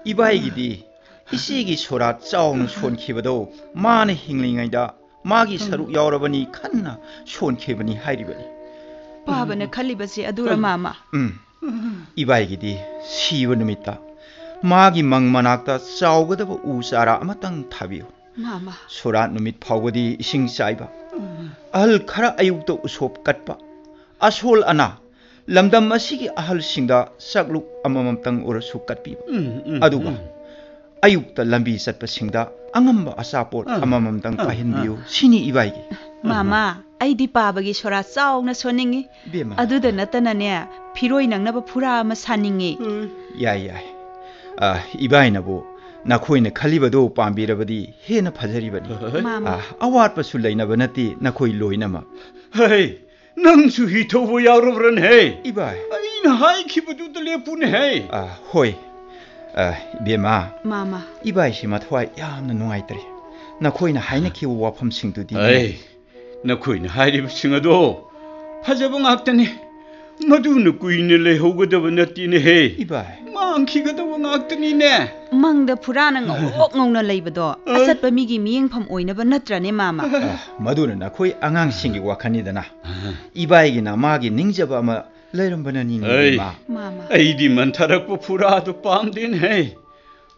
ꯏꯕꯥꯏꯒꯤꯗꯤ ꯏꯆꯦꯒꯤ ꯁꯣꯔꯥꯠ ꯆꯥꯎꯅ ꯁꯣꯟꯈꯤꯕꯗꯣ ꯃꯥꯅ ꯍꯤꯡꯂꯤꯉꯩꯗ ꯃꯥꯒꯤ ꯁꯔꯨꯛ ꯌꯥꯎꯔꯕꯅꯤ ꯈꯟꯅ ꯁꯣꯟꯈꯤꯕꯅꯤ ꯍꯥꯏꯔꯤꯕꯅꯤ꯫ ꯄꯥꯕꯅ ꯈꯜꯂꯤꯕꯁꯦ ꯑꯗꯨꯔ, ꯃꯥꯃ? ꯎꯝ꯫ ꯏꯕꯥꯏꯒꯤꯗꯤ ꯁꯤꯕ ꯅꯨꯃꯤꯠꯇ ꯃꯥꯒꯤ ꯃꯪ ꯃꯅꯥꯛꯇ ꯆꯥꯎꯒꯗꯕ ꯎ ꯆꯥꯔꯥ ꯑꯃꯇꯪ ꯊꯥꯕꯤꯌꯨ꯫ ꯃꯥꯃ꯫ ꯁꯣꯔꯥꯠ ꯅꯨꯃꯤꯠ ꯐꯥꯎꯕꯗꯤ ꯏꯁꯤꯡ ꯆꯥꯏꯕ, ꯑꯍꯜ ꯈꯔ ꯑꯌꯨꯛꯇ ꯎꯁꯣꯞ ꯀꯠꯄ, ꯑꯁꯣꯜ ꯑꯅꯥ, ꯂꯝꯗꯝ ꯑꯁꯤꯒꯤ ꯑꯍꯜꯁꯤꯡꯗ ꯆꯥꯛꯂꯨꯛ ꯑꯃꯃꯝꯇꯪ ꯑꯣꯏꯔꯁꯨ ꯀꯠꯄꯤꯕ꯫ ꯎꯝ, ꯎꯝ, ꯑꯗꯨꯒ ꯎꯝ꯫ ꯑꯌꯨꯛꯇ ꯂꯝꯕꯤ ꯆꯠꯄꯁꯤꯡꯗ ꯑꯉꯝꯕ ꯑꯆꯥꯄꯣꯠ ꯑꯥ, ꯑꯃꯃꯝꯇꯪ ꯑꯥ, ꯄꯥꯏꯍꯟꯕꯤꯌꯨ꯫ ꯑꯥ꯫ ꯁꯤꯅꯤ ꯏꯕꯥꯏꯒꯤ꯫ ꯃꯥꯃ, ꯑꯩꯗꯤ ꯄꯥꯕꯒꯤ ꯁꯣꯔꯥ ꯆꯥꯎꯅ ꯁꯣꯟꯅꯤꯡꯉꯤ꯫ ꯏꯕꯦꯝꯃ꯫ ꯑꯗꯨꯗ ꯅꯠꯇꯅꯅꯦ, ꯐꯤꯔꯣꯏ ꯅꯪꯅꯕ ꯐꯨꯔꯥ ꯑꯃ ꯁꯥꯅꯤꯡꯉꯤ꯫ ꯎꯝ꯫ ꯌꯥꯏ, ꯌꯥꯏ꯫ ꯑ, ꯏꯕꯥꯏꯅꯕꯨ ꯅꯈꯣꯏꯅ ꯈꯜꯂꯤꯕꯗꯨ ꯄꯥꯝꯕꯤꯔꯕꯗꯤ ꯍꯦꯟꯅ ꯐꯖꯔꯤꯕꯅꯤ꯫ ꯃꯥꯃ꯫ ꯑ, ꯑꯋꯥꯠꯄꯁꯨ ꯂꯩꯅꯕ ꯅꯠꯇꯦ ꯅꯈꯣꯏ ꯂꯣꯏꯅꯃꯛ꯫ ꯍꯩ, ꯅꯪꯁꯨ ꯍꯤ ꯊꯧꯕ ꯌꯥꯎꯔꯕ꯭ꯔꯅꯦ? ꯏꯕꯥꯏ꯫ ꯑꯩꯅ ꯍꯥꯏꯈꯤꯕꯗꯨꯗ ꯂꯦꯞꯄꯨꯅꯦꯍꯦ꯫ ꯑ, ꯍꯣꯏ꯫ ꯑ, ꯏꯕꯦꯝꯃ꯫ ꯃꯥꯃ꯫ ꯏꯕꯥꯏꯁꯤ ꯃꯊ꯭ꯋꯥꯏ ꯌꯥꯝꯅ ꯅꯨꯡꯉꯥꯏꯇ꯭ꯔꯦ꯫ ꯅꯈꯣꯏꯅ ꯍꯥꯏꯅꯈꯤꯕ ꯋꯥꯐꯝꯁꯤꯡꯗꯨꯗꯤ ꯑꯩ, ꯅꯈꯣꯏꯅ ꯍꯥꯏꯔꯤꯕꯁꯤꯡ ꯑꯗꯣ ꯐꯖꯕ ꯉꯥꯛꯇꯅꯤ꯫ ꯃꯗꯨꯅ ꯀꯨꯏꯅ ꯂꯩꯍꯧꯒꯗꯕ ꯅꯠꯇꯦꯅꯦꯍꯦ꯫ ꯏꯕꯥꯏ꯫ ꯃꯥꯡꯈꯤꯒꯗꯕ ꯉꯥꯛꯇꯅꯤꯅꯦ꯫ ꯃꯪꯗ ꯐꯨꯔꯥꯅ ꯉꯧꯔꯣꯛ ꯉꯧꯅ ꯂꯩꯕꯗꯣ ꯑ? ꯑꯆꯠꯄ ꯃꯤꯒꯤ ꯃꯤꯠꯌꯦꯡꯐꯝ ꯑꯣꯏꯅꯕ ꯅꯠꯇ꯭ꯔꯅꯦ, ꯃꯥꯃ? ꯑ, ꯃꯗꯨꯅ ꯅꯈꯣꯏ ꯑꯉꯥꯡꯁꯤꯡꯒꯤ ꯋꯥꯈꯜꯅꯤꯗꯅ꯫ ꯑ꯫ ꯏꯕꯥꯏꯒꯤꯅ ꯃꯥꯒꯤ ꯅꯤꯡꯖꯕ ꯑꯃ ꯂꯩꯔꯝꯕꯅꯅꯤꯅꯦ, ꯑꯩ, ꯏꯕꯦꯝꯃ꯫ ꯃꯥꯃ꯫ ꯑꯩꯗꯤ ꯃꯟꯊꯔꯛꯄ ꯐꯨꯔꯥꯗꯨ ꯄꯥꯝꯗꯦꯅꯦꯍꯦ꯫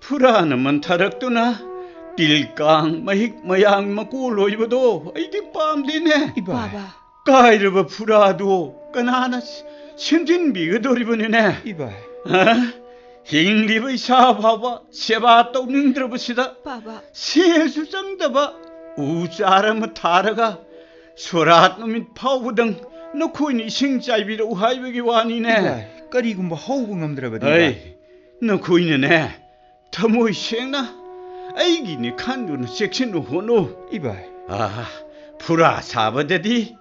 ꯐꯨꯔꯥꯅ ꯃꯟꯊꯔꯛꯇꯨꯅ ꯇꯤꯜ ꯀꯥꯡ ꯃꯍꯤꯛ ꯃꯌꯥꯡ ꯃꯀꯣꯜ ꯑꯣꯏꯕꯗꯣ ꯑꯩꯗꯤ ꯄꯥꯝꯗꯦꯅꯦ꯫ ꯏꯕꯥꯏ꯫ ꯕꯥꯕꯥ꯫ ꯀꯥꯏꯔꯕ ꯐꯨꯔꯥꯗꯣ ꯀꯅꯥꯅ ꯁ-, ꯁꯦꯝꯖꯤꯟꯕꯤꯒꯗꯧꯔꯤꯕꯅꯤꯅꯦ? ꯏꯕꯥꯏ꯫ ꯍꯥ? ꯍꯤꯡꯂꯤꯕ ꯏꯁꯥ ꯐꯥꯎꯕ ꯁꯦꯕꯥ ꯇꯧꯅꯤꯡꯗ꯭ꯔꯕꯁꯤꯗ, ꯕꯥꯕꯥ꯫ ꯁꯦꯜꯁꯨ ꯆꯪꯗꯕ ꯎ ꯆꯥꯔ ꯑꯃ ꯊꯥꯔꯒ ꯁꯣꯔꯥꯠ ꯅꯨꯃꯤꯠ ꯐꯥꯎꯕꯗꯪ ꯅꯈꯣꯏꯅ ꯏꯁꯤꯡ ꯆꯥꯏꯕꯤꯔꯛꯎ ꯍꯥꯏꯕꯒꯤ ꯋꯥꯅꯤꯅꯦ꯫ ꯏꯕꯥꯏ, ꯀꯔꯤꯒꯨꯝꯕ ꯍꯧꯕ ꯉꯝꯗ꯭ꯔꯕꯗꯤ, ꯑꯩ, ꯏꯕꯥꯏ? ꯅꯈꯣꯏꯅꯅꯦ, ꯊꯃꯣꯏ ꯁꯦꯡꯅ ꯑꯩꯒꯤꯅꯤ ꯈꯟꯗꯨꯅ ꯆꯦꯛꯁꯤꯟꯅ ꯍꯣꯠꯅꯧ꯫ ꯏꯕꯥꯏ꯫ ꯑꯥ, ꯐꯨꯔꯥ ꯁꯥꯕꯗꯗꯤ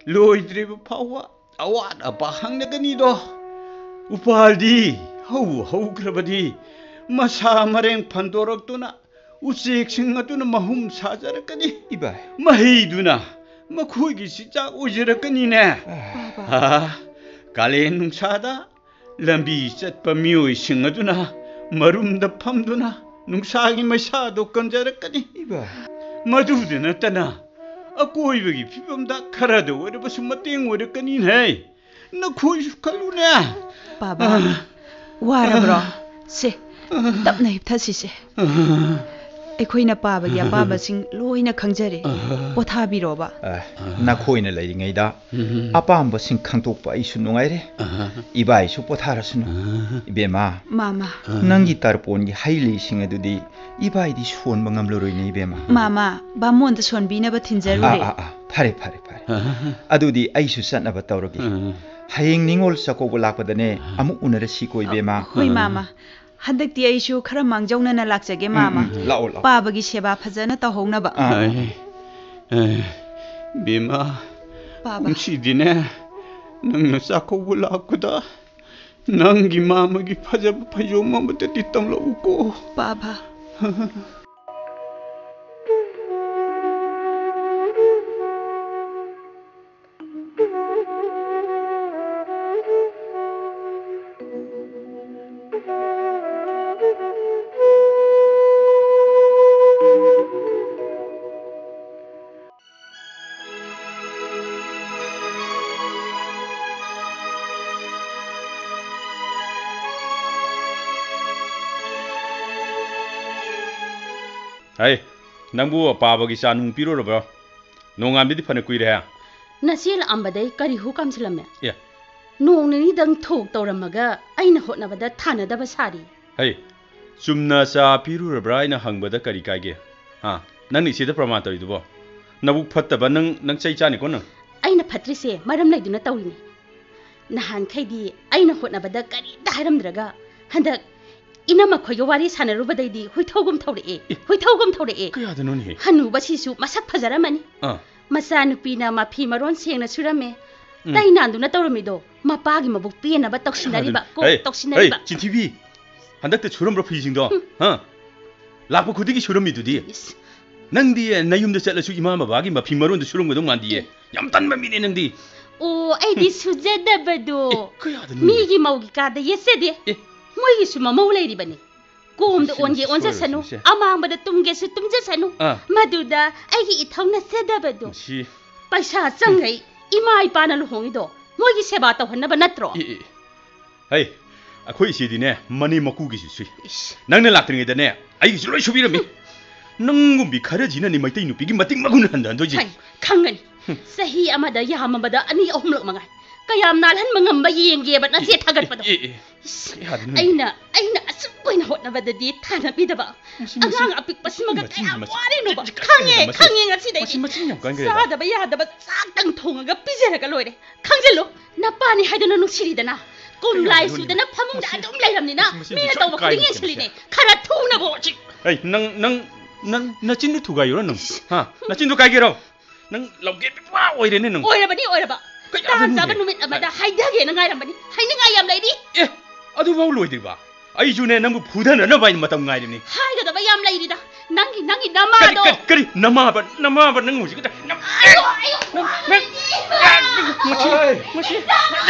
ꯂꯣꯏꯗ꯭ꯔꯤꯕ ꯐꯥꯎꯕ ꯑꯋꯥꯠ ꯑꯄꯥ ꯍꯪꯅꯒꯅꯤꯗꯣ꯫ ꯎꯄꯥꯜꯗꯤ ꯍꯧ ꯍꯧꯈ꯭ꯔꯕꯗꯤ ꯃꯁꯥ ꯃꯔꯦꯡ ꯐꯟꯗꯣꯔꯛꯇꯨꯅ ꯎꯆꯦꯛꯁꯤꯡ ꯑꯗꯨꯅ ꯃꯍꯨꯝ ꯁꯥꯖꯔꯛꯀꯅꯤ꯫ ꯏꯕꯥꯏ꯫ ꯃꯍꯩꯗꯨꯅ ꯃꯈꯣꯏꯒꯤ ꯆꯤꯟꯖꯥꯛ ꯑꯣꯏꯖꯔꯛꯀꯅꯤꯅꯦ꯫ ꯑꯥ꯫ ꯑꯥ, ꯀꯥꯂꯦꯟ ꯅꯨꯡꯁꯥꯗ ꯂꯝꯕꯤ ꯆꯠꯄ ꯃꯤꯑꯣꯏꯁꯤꯡ ꯑꯗꯨꯅ ꯃꯔꯨꯝꯗ ꯐꯝꯗꯨꯅ ꯅꯨꯡꯁꯥꯒꯤ ꯃꯩꯁꯥꯗꯣ ꯀꯟꯖꯔꯛꯀꯅꯤ꯫ ꯏꯕꯥꯏ꯫ ꯃꯗꯨꯗ ꯅꯠꯇꯅ ꯑꯀꯣꯏꯕꯒꯤ ꯐꯤꯕꯝꯗ ꯈꯔꯗ ꯑꯣꯏꯔꯕꯁꯨ ꯃꯇꯦꯡ ꯑꯣꯏꯔꯛꯀꯅꯤꯅꯦ꯫ ꯅꯈꯣꯏꯁꯨ ꯈꯜꯂꯨꯅꯦ꯫ ꯄꯥꯕ, ꯑꯥ꯫ ꯋꯥꯔꯕ꯭ꯔꯣ? ꯑꯥ꯫ ꯁꯦ, ꯑꯥ꯫ ꯇꯞꯅ ꯍꯤꯞꯊꯁꯤꯁꯦ꯫ ꯑꯥ꯫ ꯑꯩꯈꯣꯏꯅ ꯄꯥꯕꯒꯤ ꯑꯄꯥꯝꯕꯁꯤꯡ ꯂꯣꯏꯅ ꯈꯪꯖꯔꯦ꯫ ꯑꯥ꯫ ꯄꯣꯊꯥꯕꯤꯔꯣꯕ꯫ ꯑꯥ, ꯅꯈꯣꯏꯅ ꯂꯩꯔꯤꯉꯩꯗ ꯎꯝ꯫ ꯑꯄꯥꯝꯕꯁꯤꯡ ꯈꯪꯗꯣꯛꯄ ꯑꯩꯁꯨ ꯅꯨꯡꯉꯥꯏꯔꯦ꯫ ꯑꯥ꯫ ꯏꯕꯥꯏꯁꯨ ꯄꯣꯊꯥꯔꯁꯅꯨ꯫ ꯑꯥ꯫ ꯏꯕꯦꯝꯃ, ꯃꯥꯃ꯫ ꯑꯥ꯫ ꯅꯪꯒꯤ ꯇꯔꯄꯣꯟꯒꯤ ꯍꯩ ꯂꯩꯁꯤꯡ ꯑꯗꯨꯗꯤ ꯏꯕꯥꯏꯗꯤ ꯁꯣꯟꯕ ꯉꯝꯂꯔꯣꯏꯅꯦ, ꯏꯕꯦꯝꯃ꯫ ꯃꯥꯃ, ꯕꯥꯃꯣꯟꯗ ꯁꯣꯟꯕꯤꯅꯕ ꯊꯤꯟꯖꯔꯨꯔꯦ꯫ ꯑꯥ, ꯑꯥ, ꯑꯥ, ꯐꯔꯦ, ꯐꯔꯦ, ꯐꯔꯦ꯫ ꯑꯥ꯫ ꯑꯗꯨꯗꯤ ꯑꯩꯁꯨ ꯆꯠꯅꯕ ꯇꯧꯔꯒꯦ꯫ ꯑꯥ꯫ ꯍꯌꯦꯡ ꯅꯤꯉꯣꯜ ꯆꯥꯛꯀꯧꯕ ꯂꯥꯛꯄꯗꯅꯦ ꯑꯥ꯫ ꯑꯃꯨꯛ ꯎꯅꯔꯁꯤꯀꯣ, ꯏꯕꯦꯝꯃ꯫ ꯍꯣꯏ, ꯑꯥ꯫ ꯃꯥꯃ꯫ ꯍꯟꯗꯛꯇꯤ ꯑꯩꯁꯨ ꯈꯔ ꯃꯥꯡꯖꯧꯅꯅ ꯂꯥꯛꯆꯒꯦ, ꯎꯝ, ꯃꯥꯃ꯫ ꯎꯝ, ꯂꯥꯛꯑꯣ, ꯂꯥꯛꯑꯣ꯫ ꯄꯥꯕꯒꯤ ꯁꯦꯕꯥ ꯐꯖꯅ ꯇꯧꯍꯧꯅꯕ꯫ ꯑꯥ꯫ ꯑꯦ, ꯑꯦ, ꯕꯦꯝꯃ, ꯄꯥꯕ꯫ ꯀꯨꯝꯁꯤꯗꯤꯅꯦ, ꯅꯪꯅ ꯆꯥꯛꯀꯧꯕ ꯂꯥꯛꯄꯗ ꯅꯪꯒꯤ ꯃꯥꯃꯒꯤ ꯐꯖꯕ ꯐꯩꯖꯣꯝ ꯑꯃꯇꯗꯤ ꯇꯝꯂꯛꯎꯀꯣ꯫ ꯄꯥꯕ꯫ ꯍꯩ, ꯅꯪꯕꯨ ꯄꯥꯕꯒꯤ ꯆꯥ ꯅꯨꯡ ꯄꯤꯔꯨꯔꯕ꯭ꯔꯣ? ꯅꯣꯡꯉꯥꯟꯕꯗꯤ ꯐꯅ ꯀꯨꯏꯔꯦ꯫ ꯅꯆꯦ ꯂꯥꯛꯑꯝꯕꯗꯩ ꯀꯔꯤ ꯍꯨ ꯀꯥꯝꯁꯤꯜꯂꯝꯃꯦ? ꯑꯦ꯫ ꯅꯣꯡ ꯅꯤꯅꯤꯗꯪ ꯊꯣꯛ ꯇꯧꯔꯝꯃꯒ ꯑꯩꯅ ꯍꯣꯠꯅꯕꯗ ꯊꯥꯅꯗꯕ ꯁꯥꯔꯤ꯫ ꯍꯩ, ꯆꯨꯝꯅ ꯆꯥ ꯄꯤꯔꯨꯔꯕ꯭ꯔꯥ ꯍꯥꯏꯅ ꯍꯪꯕꯗ ꯀꯔꯤ ꯀꯥꯏꯒꯦ? ꯍꯥ? ꯅꯪꯅ ꯏꯆꯦꯗ ꯄ꯭ꯔꯃꯥꯟ ꯇꯧꯔꯤꯗꯨꯕꯣ? ꯅꯕꯨꯛ ꯐꯠꯇꯕ ꯅꯪ, ꯅꯪ ꯆꯩ ꯆꯥꯅꯤꯀꯣ ꯅꯪ꯫ ꯑꯩꯅ ꯐꯠꯇ꯭ꯔꯤꯁꯦ ꯃꯔꯝ ꯂꯩꯗꯨꯅ ꯇꯧꯔꯤꯅꯤ꯫ ꯅꯍꯥꯟꯈꯩꯗꯤ ꯑꯩꯅ ꯍꯣꯠꯅꯕꯗ ꯀꯔꯤꯝꯇ ꯍꯥꯏꯔꯝꯗ꯭ꯔꯒ ꯍꯟꯗꯛ ꯏꯅꯝꯃ ꯈꯣꯏꯒ ꯋꯥꯔꯤ ꯁꯥꯟꯅꯔꯨꯕꯗꯩꯗꯤ ꯍꯨꯏꯊꯧꯒꯨꯝ ꯊꯧꯔꯛꯑꯦ꯫ ꯑꯦ꯫ ꯍꯨꯏꯊꯧꯒꯨꯝ ꯊꯧꯔꯛꯑꯦ꯫ ꯀꯌꯥꯗꯅꯣꯅꯦꯍꯦ? ꯍꯅꯨꯕꯁꯤꯁꯨ ꯃꯁꯛ ꯐꯖꯔꯝꯃꯅꯤ꯫ ꯑꯥ꯫ ꯃꯆꯥꯅꯨꯄꯤꯅ ꯃꯐꯤ ꯃꯔꯣꯟ ꯁꯦꯡꯅ ꯁꯨꯔꯝꯃꯦ꯫ ꯎꯝ꯫ ꯇꯩꯅꯥꯟꯗꯨꯅ ꯇꯧꯔꯝꯃꯤꯗꯣ ꯃꯄꯥꯒꯤ ꯃꯕꯨꯛ ꯄꯦꯟꯅꯕ ꯇꯧꯁꯤꯟꯅꯔꯤꯕ ꯀꯣ, ꯍꯩ, ꯇꯧꯁꯤꯟꯅꯔꯤꯕ꯫ ꯍꯩ, ꯆꯤꯟꯊꯤꯕꯤ꯫ ꯍꯟꯗꯛꯇ ꯁꯨꯔꯝꯕ꯭ꯔꯣ ꯐꯤꯁꯤꯡꯗꯣ? ꯍꯨꯝ꯫ ꯍꯥ? ꯂꯥꯛꯄ ꯈꯨꯗꯤꯡꯒꯤ ꯁꯨꯔꯝꯃꯤꯗꯨꯗꯤ꯫ ꯏꯁ꯫ ꯅꯪꯗꯤ ꯅꯌꯨꯝꯗ ꯆꯠꯂꯁꯨ ꯏꯃꯥ ꯕꯕꯥꯒꯤ ꯃꯐꯤ ꯃꯔꯣꯟꯗꯣ ꯁꯨꯔꯝꯒꯗꯧ ꯃꯥꯟꯗꯤꯌꯦ꯫ ꯑꯦ꯫ ꯌꯥꯝ ꯇꯟꯕ ꯃꯤꯅꯦ ꯅꯪꯗꯤ꯫ ꯑꯣ, ꯑꯩꯗꯤ ꯁꯨꯖꯗꯕꯗꯣ꯫ ꯑꯦ, ꯀꯌꯥꯗꯅꯣꯅꯦ? ꯃꯤꯒꯤ ꯃꯧꯒꯤ ꯀꯥꯗ ꯌꯦꯠꯆꯗꯦ꯫ ꯑꯦ꯫ ꯃꯣꯏꯒꯤꯁꯨ ꯃꯃꯧ ꯂꯩꯔꯤꯕꯅꯤ꯫ ꯀꯣꯝꯗ ꯃꯁꯤ ꯑꯣꯟꯒꯦ ꯃꯁꯤ ꯑꯣꯟꯖꯁꯅꯨ, ꯁꯣꯏꯔꯣꯏꯁꯤꯡꯁꯦ꯫ ꯑꯃꯥꯡꯕꯗ ꯇꯨꯝꯒꯦꯁꯨ ꯇꯨꯝꯖꯁꯅꯨ꯫ ꯑꯥ꯫ ꯃꯗꯨꯗ ꯑꯩꯒꯤ ꯏꯊꯧ ꯅꯠꯆꯗꯕꯗꯣ꯫ ꯃꯁꯤ ꯄꯩꯁꯥ ꯆꯪꯈꯩ ꯏꯃꯥ ꯏꯄꯥꯅ ꯂꯨꯍꯣꯡꯉꯤꯗꯣ ꯃꯣꯏꯒꯤ ꯁꯦꯕꯥ ꯇꯧꯍꯟꯅꯕ ꯅꯠꯇ꯭ꯔꯣ? ꯑꯦ, ꯑꯦ, ꯑꯦ꯫ ꯍꯩ, ꯑꯩꯈꯣꯏ ꯏꯆꯦꯗꯤꯅꯦ, ꯃꯅꯦꯝ ꯃꯀꯨꯒꯤꯁꯨ ꯁꯨꯏ꯫ ꯏꯁ꯫ ꯅꯪꯅ ꯂꯥꯛꯇ꯭ꯔꯤꯉꯩꯗꯅꯦ, ꯑꯩꯒꯤꯁꯨ ꯂꯣꯏ ꯁꯨꯕꯤꯔꯝꯃꯤ꯫ ꯅꯪꯒꯨꯝꯕꯤ ꯈꯔꯁꯤꯅꯅꯤ ꯃꯩꯇꯩ ꯅꯨꯄꯤꯒꯤ ꯃꯇꯤꯛ ꯃꯒꯨꯟ ꯍꯟꯊꯍꯟꯗꯣꯏꯁꯦ꯫ ꯍꯩ, ꯈꯪꯒꯅꯤ꯫ ꯆꯍꯤ ꯑꯃꯗ ꯌꯥꯝꯃꯕꯗ ꯑꯅꯤ ꯑꯍꯨꯝꯂꯛ ꯃꯉꯥꯏ꯫ ꯀꯌꯥꯝ ꯅꯥꯜꯍꯟꯕ ꯉꯝꯕ ꯌꯦꯡꯒꯦꯕ ꯅꯆꯦ ꯑꯦ, ꯊꯥꯒꯠꯄꯗꯣ꯫ ꯑꯦ, ꯑꯦ, ꯏꯁ, ꯀꯩ ꯍꯥꯏꯗꯣꯏꯅꯣ? ꯑꯩꯅ, ꯑꯩꯅ ꯑꯁꯨꯛ ꯀꯨꯏꯅ ꯍꯣꯠꯅꯕꯗꯗꯤ ꯊꯥꯅꯕꯤꯗꯕ ꯃꯁꯤ, ꯃꯁꯤ, ꯑꯉꯥꯡ ꯑꯄꯤꯛꯄꯁꯤꯃꯒ ꯃꯁꯤ, ꯀꯌꯥꯝ ꯃꯁꯤ, ꯋꯥꯔꯤꯅꯣꯕ? ꯃꯁꯤ, ꯈꯪꯉꯦ, ꯃꯁꯤ, ꯈꯪꯉꯦ ꯉꯁꯤꯗꯩꯗꯤ꯫ ꯃꯁꯤ ꯃꯆꯤꯟ ꯌꯥꯝ ꯀꯟꯈ꯭ꯔꯦꯗ꯫ ꯆꯥꯗꯕ ꯌꯥꯗꯕ ꯆꯥꯛꯇꯪ ꯊꯣꯡꯉꯒ ꯄꯤꯖꯔꯒ ꯂꯣꯏꯔꯦ꯫ ꯈꯪꯖꯤꯜꯂꯨ, ꯅꯄꯥꯅꯤ ꯍꯥꯏꯗꯨꯅ ꯅꯨꯡꯁꯤꯔꯤꯗꯅ꯫ ꯀꯨꯝ ꯀꯩ ꯂꯥꯏ ꯍꯥꯏꯗꯣꯏꯅꯣꯅꯦ? ꯁꯨꯗꯅ ꯐꯃꯨꯡꯗ ꯃꯁꯤ, ꯑꯗꯨꯝ ꯂꯩꯔꯝꯅꯤꯅ ꯃꯁꯤ, ꯃꯁꯤ ꯃꯤꯅ ꯁꯨꯡ ꯇꯧꯕ ꯈꯨꯗꯤꯡ ꯀꯥꯏꯔꯣꯏ ꯌꯦꯡꯁꯤꯜꯂꯤꯅꯦ꯫ ꯃꯁꯤ꯫ ꯈꯔ ꯊꯨꯅꯕꯨ꯫ ꯑꯩ, ꯅꯪ, ꯅꯪ, ꯅꯪ ꯅꯆꯤꯟꯗꯨ ꯊꯨꯒꯥꯏꯌꯨꯔꯣ ꯅꯪ? ꯍꯥ? ꯅꯆꯤꯟꯗꯨ ꯀꯥꯏꯒꯦꯔꯣ? ꯅꯪ ꯂꯝꯀꯦꯠꯄꯤ ꯄꯨꯔꯥ ꯑꯣꯏꯔꯦꯅꯦ ꯅꯪ꯫ ꯑꯣꯏꯔꯕꯅꯤ, ꯑꯣꯏꯔꯕ꯫ ꯀꯩ ꯇꯥꯟ ꯆꯥꯕ ꯍꯥꯏꯕꯅꯣꯅꯦ? ꯅꯨꯃꯤꯠ ꯑꯃꯗ ꯍꯥꯏꯊꯒꯦꯅ ꯉꯥꯏꯔꯝꯕꯅꯤ꯫ ꯍꯥꯏꯅꯤꯡꯉꯥꯏ ꯌꯥꯝ ꯂꯩꯔꯤ꯫ ꯑꯦ, ꯑꯗꯨꯐꯥꯎ ꯂꯣꯏꯗ꯭ꯔꯤꯕ? ꯑꯩꯁꯨꯅꯦ ꯅꯪꯕꯨ ꯐꯨꯊꯅꯅꯕ ꯍꯥꯏꯅ ꯃꯇꯝ ꯉꯥꯏꯔꯤꯕꯅꯤ꯫ ꯍꯥꯏꯒꯗꯕ ꯌꯥꯝ ꯂꯩꯔꯤꯗ꯫ ꯅꯪꯒꯤ, ꯅꯪꯒꯤ ꯀꯔꯤ, ꯅꯃꯥꯗꯣ꯫ ꯀꯔꯤ, ꯀꯔꯤ? ꯅꯃꯥꯕ, ꯅꯃꯥꯕ ꯅꯪ ꯍꯧꯖꯤꯛ ꯈꯛꯇ ꯅꯝ-, ꯑꯌꯣ, ꯑꯌꯣ, ꯅꯪ, ꯅꯪ, ꯏꯃꯥ! ꯃꯁꯤ, ꯃꯁꯤ,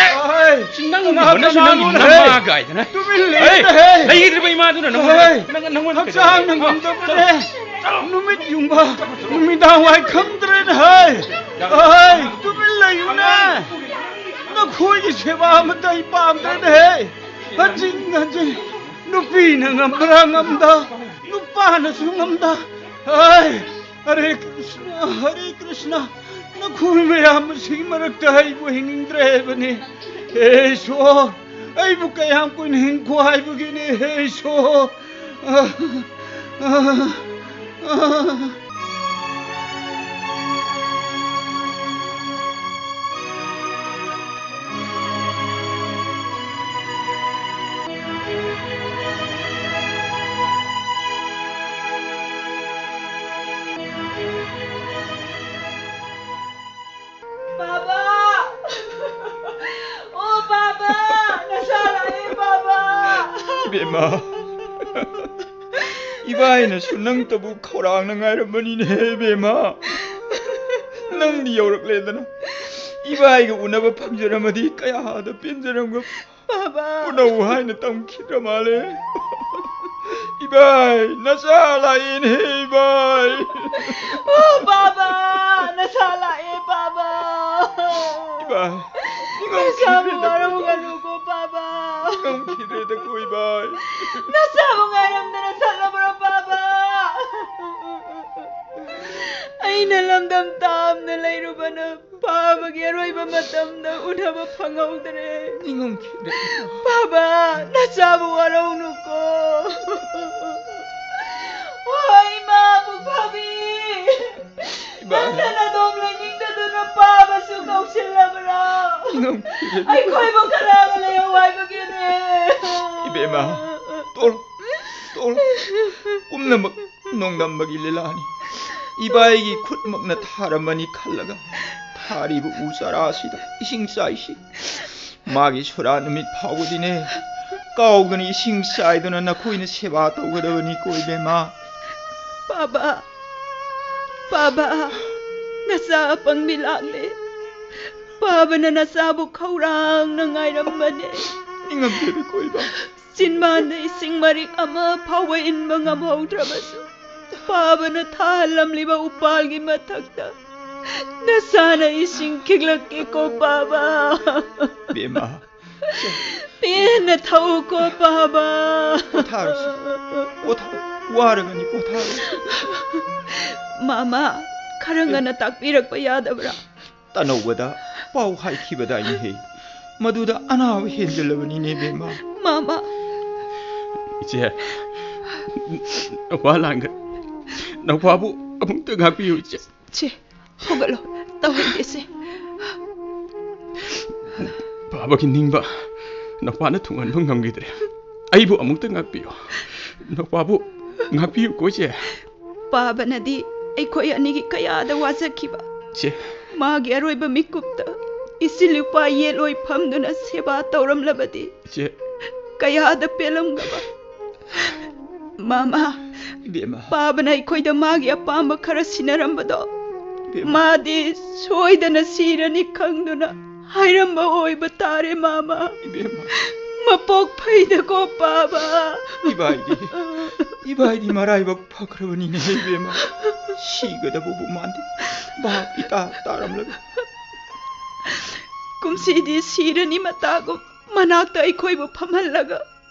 ꯑꯩ! ꯁꯤ ꯅꯪ ꯀꯅꯥ ꯍꯣꯠꯅꯁꯨ ꯅꯪꯒꯤ ꯀꯅꯥꯅꯣꯅꯦ? ꯅꯃꯥ ꯀꯥꯏꯗꯅ꯫ ꯇꯨꯃꯤꯟ ꯍꯦ! ꯂꯩꯌꯨꯅꯦꯍꯦ! ꯂꯩꯈꯤꯗ꯭ꯔꯤꯕ ꯏꯃꯥꯗꯨꯅ ꯅꯪꯉꯣꯟꯗ, ꯑꯩ! ꯅꯪ, ꯅꯪꯉꯣꯟꯗ ꯍꯛꯆꯥꯡꯅ ꯀꯩꯗꯧꯔꯒꯦ? ꯉꯝꯗꯕꯅꯦ꯫ ꯆꯠꯂꯣ, ꯆꯠꯂꯣ꯫ ꯅꯨꯃꯤꯠ ꯌꯨꯡꯕ, ꯅꯨꯃꯤꯗꯥꯡ ꯋꯥꯏ ꯈꯪꯗ꯭ꯔꯦꯅꯦꯍꯦ! ꯑꯩ! ꯇꯨꯃꯤꯟ ꯂꯩꯌꯨꯅꯦ! ꯅꯈꯣꯏꯒꯤ ꯁꯦꯕꯥ ꯑꯃꯠꯇ ꯑꯩ ꯄꯥꯝꯗ꯭ꯔꯦꯅꯦꯍꯦ! ꯍꯟꯖꯤꯟ ꯍꯟꯖꯤꯟ ꯅꯨꯄꯤꯅ ꯉꯝꯕ꯭ꯔꯥ ꯉꯝꯗ, ꯅꯨꯄꯥꯅꯁꯨ ꯉꯝꯗ꯫ ꯑꯩ! ꯍꯔꯦ ꯀ꯭ꯔꯤꯁꯅ, ꯍꯔꯦ ꯀ꯭ꯔꯤꯁꯅ, ꯅꯈꯣꯏ ꯃꯌꯥꯝ ꯑꯁꯤꯒꯤ ꯃꯔꯛꯇ ꯑꯩꯕꯨ ꯍꯤꯡꯅꯤꯡꯗ꯭ꯔꯦ ꯍꯥꯏꯕꯅꯤ꯫ ꯍꯦ ꯏꯁꯣꯔ, ꯑꯩꯕꯨ ꯀꯌꯥꯝ ꯀꯨꯏꯅ ꯍꯤꯡꯈꯣ ꯍꯥꯏꯕꯒꯤꯅꯤ, ꯍꯦ ꯏꯁꯣꯔ? ꯑ, ꯑ, ꯑ, ꯑ꯫ ꯕꯥꯕꯥ! ꯏꯕꯦꯝꯃ, ꯏꯕꯥꯏꯅꯁꯨ ꯅꯪꯇꯕꯨ ꯈꯧꯔꯥꯡꯅ ꯉꯥꯏꯔꯝꯕꯅꯤꯅꯦ ꯏꯕꯦꯝꯃ꯫ ꯅꯪꯗꯤ ꯌꯧꯔꯛꯂꯦꯗꯅ꯫ ꯏꯕꯥꯏꯒ ꯎꯅꯕ ꯐꯪꯖꯔꯝꯃꯗꯤ ꯀꯌꯥꯗ ꯄꯦꯟꯖꯔꯝꯒ꯫ ꯄꯥꯕ꯫ ꯎꯅꯧ ꯍꯥꯏꯅ ꯇꯝꯈꯤꯗ꯭ꯔ ꯃꯥꯜꯂꯦ꯫ ꯏꯕꯥꯏ, ꯅꯆꯥ ꯂꯥꯛꯑꯦꯅꯦ ꯏꯕꯥꯏ꯫ ꯑꯣ ꯄꯥꯕ, ꯅꯆꯥ ꯂꯥꯛꯑꯦ ꯄꯥꯕ꯫ ꯏꯕꯥꯏ, ꯅꯆꯥꯕꯨ ꯅꯤꯡꯉꯝꯈꯤꯗ꯭ꯔꯦꯗꯀꯣ ꯏꯕꯥꯏ꯫ ꯋꯥꯔꯧꯒꯅꯨꯀꯣ ꯄꯥꯕ꯫ ꯅꯤꯡꯉꯝꯈꯤꯗ꯭ꯔꯦꯗꯀꯣ ꯏꯕꯥꯏ꯫ ꯅꯆꯥꯕꯨ ꯉꯥꯏꯔꯝꯗꯅ ꯆꯠꯂꯕ꯭ꯔꯣ ꯄꯥꯕ? ꯑꯩꯅ ꯂꯝꯗꯝ ꯇꯥꯝꯅ ꯂꯩꯔꯨꯕꯅ ꯄꯥꯕꯒꯤ ꯑꯔꯣꯏꯕ ꯃꯇꯝꯗ ꯎꯅꯕ ꯐꯪꯍꯧꯗ꯭ꯔꯦ꯫ ꯅꯤꯡꯉꯝꯈꯤꯗ꯭ꯔꯦ꯫ ꯄꯥꯕ, ꯅꯆꯥꯕꯨ ꯋꯥꯔꯧꯅꯨꯀꯣ꯫ ꯍꯣꯏ, ꯏꯃꯥ ꯄꯨꯛꯐꯥꯕꯤ꯫ ꯏꯃꯥ꯫ ꯅꯪꯅ ꯅꯗꯣꯝ ꯂꯩꯅꯤꯡꯗꯗꯨꯅ ꯄꯥꯕꯁꯨ ꯀꯧꯁꯤꯜꯂꯕ꯭ꯔꯥ? ꯅꯤꯡꯉꯝꯈꯤꯗ꯭ꯔꯦ꯫ ꯑꯩꯈꯣꯏꯕꯨ ꯀꯅꯥꯒ ꯂꯩꯍꯧ ꯍꯥꯏꯕꯒꯦꯅꯦ? ꯏꯕꯦꯝꯃ, ꯇꯣꯛꯂꯣ, ꯇꯣꯛꯂꯣ꯫ ꯄꯨꯝꯅꯃꯛ ꯅꯣꯡꯗꯝꯕꯒꯤ ꯂꯤꯂꯥꯅꯤ꯫ ꯏꯕꯥꯏꯒꯤ ꯈꯨꯠꯃꯛꯅ ꯊꯥꯔꯝꯕꯅꯤ ꯈꯜꯂꯒ ꯊꯥꯔꯤꯕ ꯎ ꯆꯥꯔꯥ ꯑꯁꯤꯗ ꯏꯁꯤꯡ ꯆꯥꯏꯁꯤ꯫ ꯃꯥꯒꯤ ꯁꯣꯔꯥ ꯅꯨꯃꯤꯠ ꯐꯥꯎꯕꯗꯤꯅꯦ, ꯀꯥꯎꯗꯅ ꯏꯁꯤꯡ ꯆꯥꯏꯗꯨꯅ ꯅꯈꯣꯏꯅ ꯁꯦꯕꯥ ꯇꯧꯒꯗꯕꯅꯤꯀꯣ ꯏꯕꯦꯝꯃ꯫ ꯄꯥꯕ, ꯄꯥꯕ, ꯅꯆꯥ ꯑꯄꯪꯕꯤ ꯂꯥꯛꯂꯦ꯫ ꯄꯥꯕꯅ ꯅꯆꯥꯕꯨ ꯈꯧꯔꯥꯡꯅ ꯉꯥꯏꯔꯝꯕꯅꯦ꯫ ꯅꯤꯡꯉꯝꯗꯦꯗꯀꯣ ꯏꯕꯥꯏ꯫ ꯆꯤꯟꯕꯥꯟꯗ ꯏꯁꯤꯡ ꯃꯔꯤꯛ ꯑꯃ ꯐꯥꯎꯕ ꯏꯟꯕ ꯉꯝꯍꯧꯗ꯭ꯔꯕꯁꯨ, ꯄꯥꯕꯅ ꯊꯥꯍꯜꯂꯝꯂꯤꯕ ꯎꯄꯥꯜꯒꯤ ꯃꯊꯛꯇ ꯅꯁꯥꯅ ꯏꯁꯤꯡ ꯈꯤꯛꯂꯛꯀꯦꯀꯣ ꯄꯥꯕ꯫ ꯕꯦꯝꯃ, ꯄꯦꯟꯅ ꯊꯧꯀꯣ ꯄꯥꯕ꯫ ꯄꯣꯊꯥꯔꯣꯁꯤ, ꯄꯣꯊꯥꯔꯣ꯫ ꯋꯥꯔꯒꯅꯤ, ꯄꯣꯊꯥꯔꯣ꯫ ꯃꯥꯃ, ꯈꯔ ꯉꯟꯅ ꯇꯥꯛꯄꯤꯔꯛꯄ ꯌꯥꯗꯕ꯭ꯔꯥ? ꯇꯅꯧꯕꯗ ꯄꯥꯎ ꯍꯥꯏꯈꯤꯕꯗꯥꯏꯅꯦꯍꯦ, ꯃꯗꯨꯗ ꯑꯅꯥꯕ ꯍꯦꯟꯖꯜꯂꯕꯅꯤꯅꯦ ꯕꯦꯝꯃ꯫ ꯃꯥꯃ꯫ ꯏꯆꯦ, ꯋꯥ ꯂꯥꯡꯒ-, ꯅꯧꯄꯥꯕꯨ ꯑꯃꯨꯛꯇ ꯉꯥꯛꯄꯤꯌꯨ, ꯏꯆꯦ꯫ ꯆꯦ, ꯍꯧꯒꯠꯂꯣ, ꯇꯧꯍꯩꯗꯦꯁꯦ꯫ ꯄꯥꯕꯒꯤ ꯅꯤꯡꯕ ꯅꯧꯄꯥꯅ ꯊꯨꯡꯍꯟꯕ ꯉꯝꯈꯤꯗ꯭ꯔꯦ꯫ ꯑꯩꯕꯨ ꯑꯃꯨꯛꯇ ꯉꯥꯛꯄꯤꯌꯨ꯫ ꯅꯧꯄꯥꯕꯨ ꯉꯥꯛꯄꯤꯌꯨꯀꯣ, ꯏꯆꯦ꯫ ꯄꯥꯕꯅꯗꯤ ꯑꯩꯈꯣꯏ ꯑꯅꯤꯒꯤ ꯀꯌꯥꯗ ꯋꯥꯖꯈꯤꯕ꯫ ꯏꯆꯦ꯫ ꯃꯥꯒꯤ ꯑꯔꯣꯏꯕ ꯃꯤꯀꯨꯞꯇ ꯏꯆꯤꯜ ꯏꯄ꯭ꯋꯥ ꯌꯦꯠ ꯑꯣꯏ ꯐꯝꯗꯨꯅ ꯁꯦꯕꯥ ꯇꯧꯔꯝꯂꯕꯗꯤ꯫ ꯏꯆꯦ꯫ ꯀꯌꯥꯗ ꯄꯦꯜꯂꯝꯒꯕ꯫ ꯃꯥꯃ, ꯏꯕꯦꯝꯃ꯫ ꯄꯥꯕꯅ ꯑꯩꯈꯣꯏꯗ ꯃꯥꯒꯤ ꯑꯄꯥꯝꯕ ꯈꯔ ꯁꯤꯟꯅꯔꯝꯕꯗꯣ, ꯏꯕꯦꯝꯃ꯫ ꯃꯥꯗꯤ ꯁꯣꯏꯗꯅ ꯁꯤꯔꯅꯤ ꯈꯪꯗꯨꯅ ꯍꯥꯏꯔꯝꯕ ꯑꯣꯏꯕ ꯇꯥꯔꯦ, ꯃꯥꯃ꯫ ꯏꯕꯦꯝꯃ꯫ ꯃꯄꯣꯛ ꯐꯩꯗꯀꯣ, ꯄꯥꯕ꯫ ꯏꯕꯥꯏꯗꯤ, ꯏꯕꯥꯏꯗꯤ ꯃꯔꯥꯏꯕꯛ ꯐꯈ꯭ꯔꯕꯅꯤꯅꯦ, ꯏꯕꯦꯝꯃ꯫ ꯁꯤꯒꯗꯕꯕꯨ ꯃꯥꯟꯗꯦ꯫ ꯚꯥꯞ ꯏꯇꯥ ꯇꯥꯔꯝꯂꯒ꯫ ꯀꯨꯝꯁꯤꯗꯤ ꯁꯤꯔꯅꯤ ꯃꯇꯥꯒꯨꯝ ꯃꯅꯥꯛꯇ ꯑꯩꯈꯣꯏꯕꯨ ꯐꯝꯍꯜꯂꯒ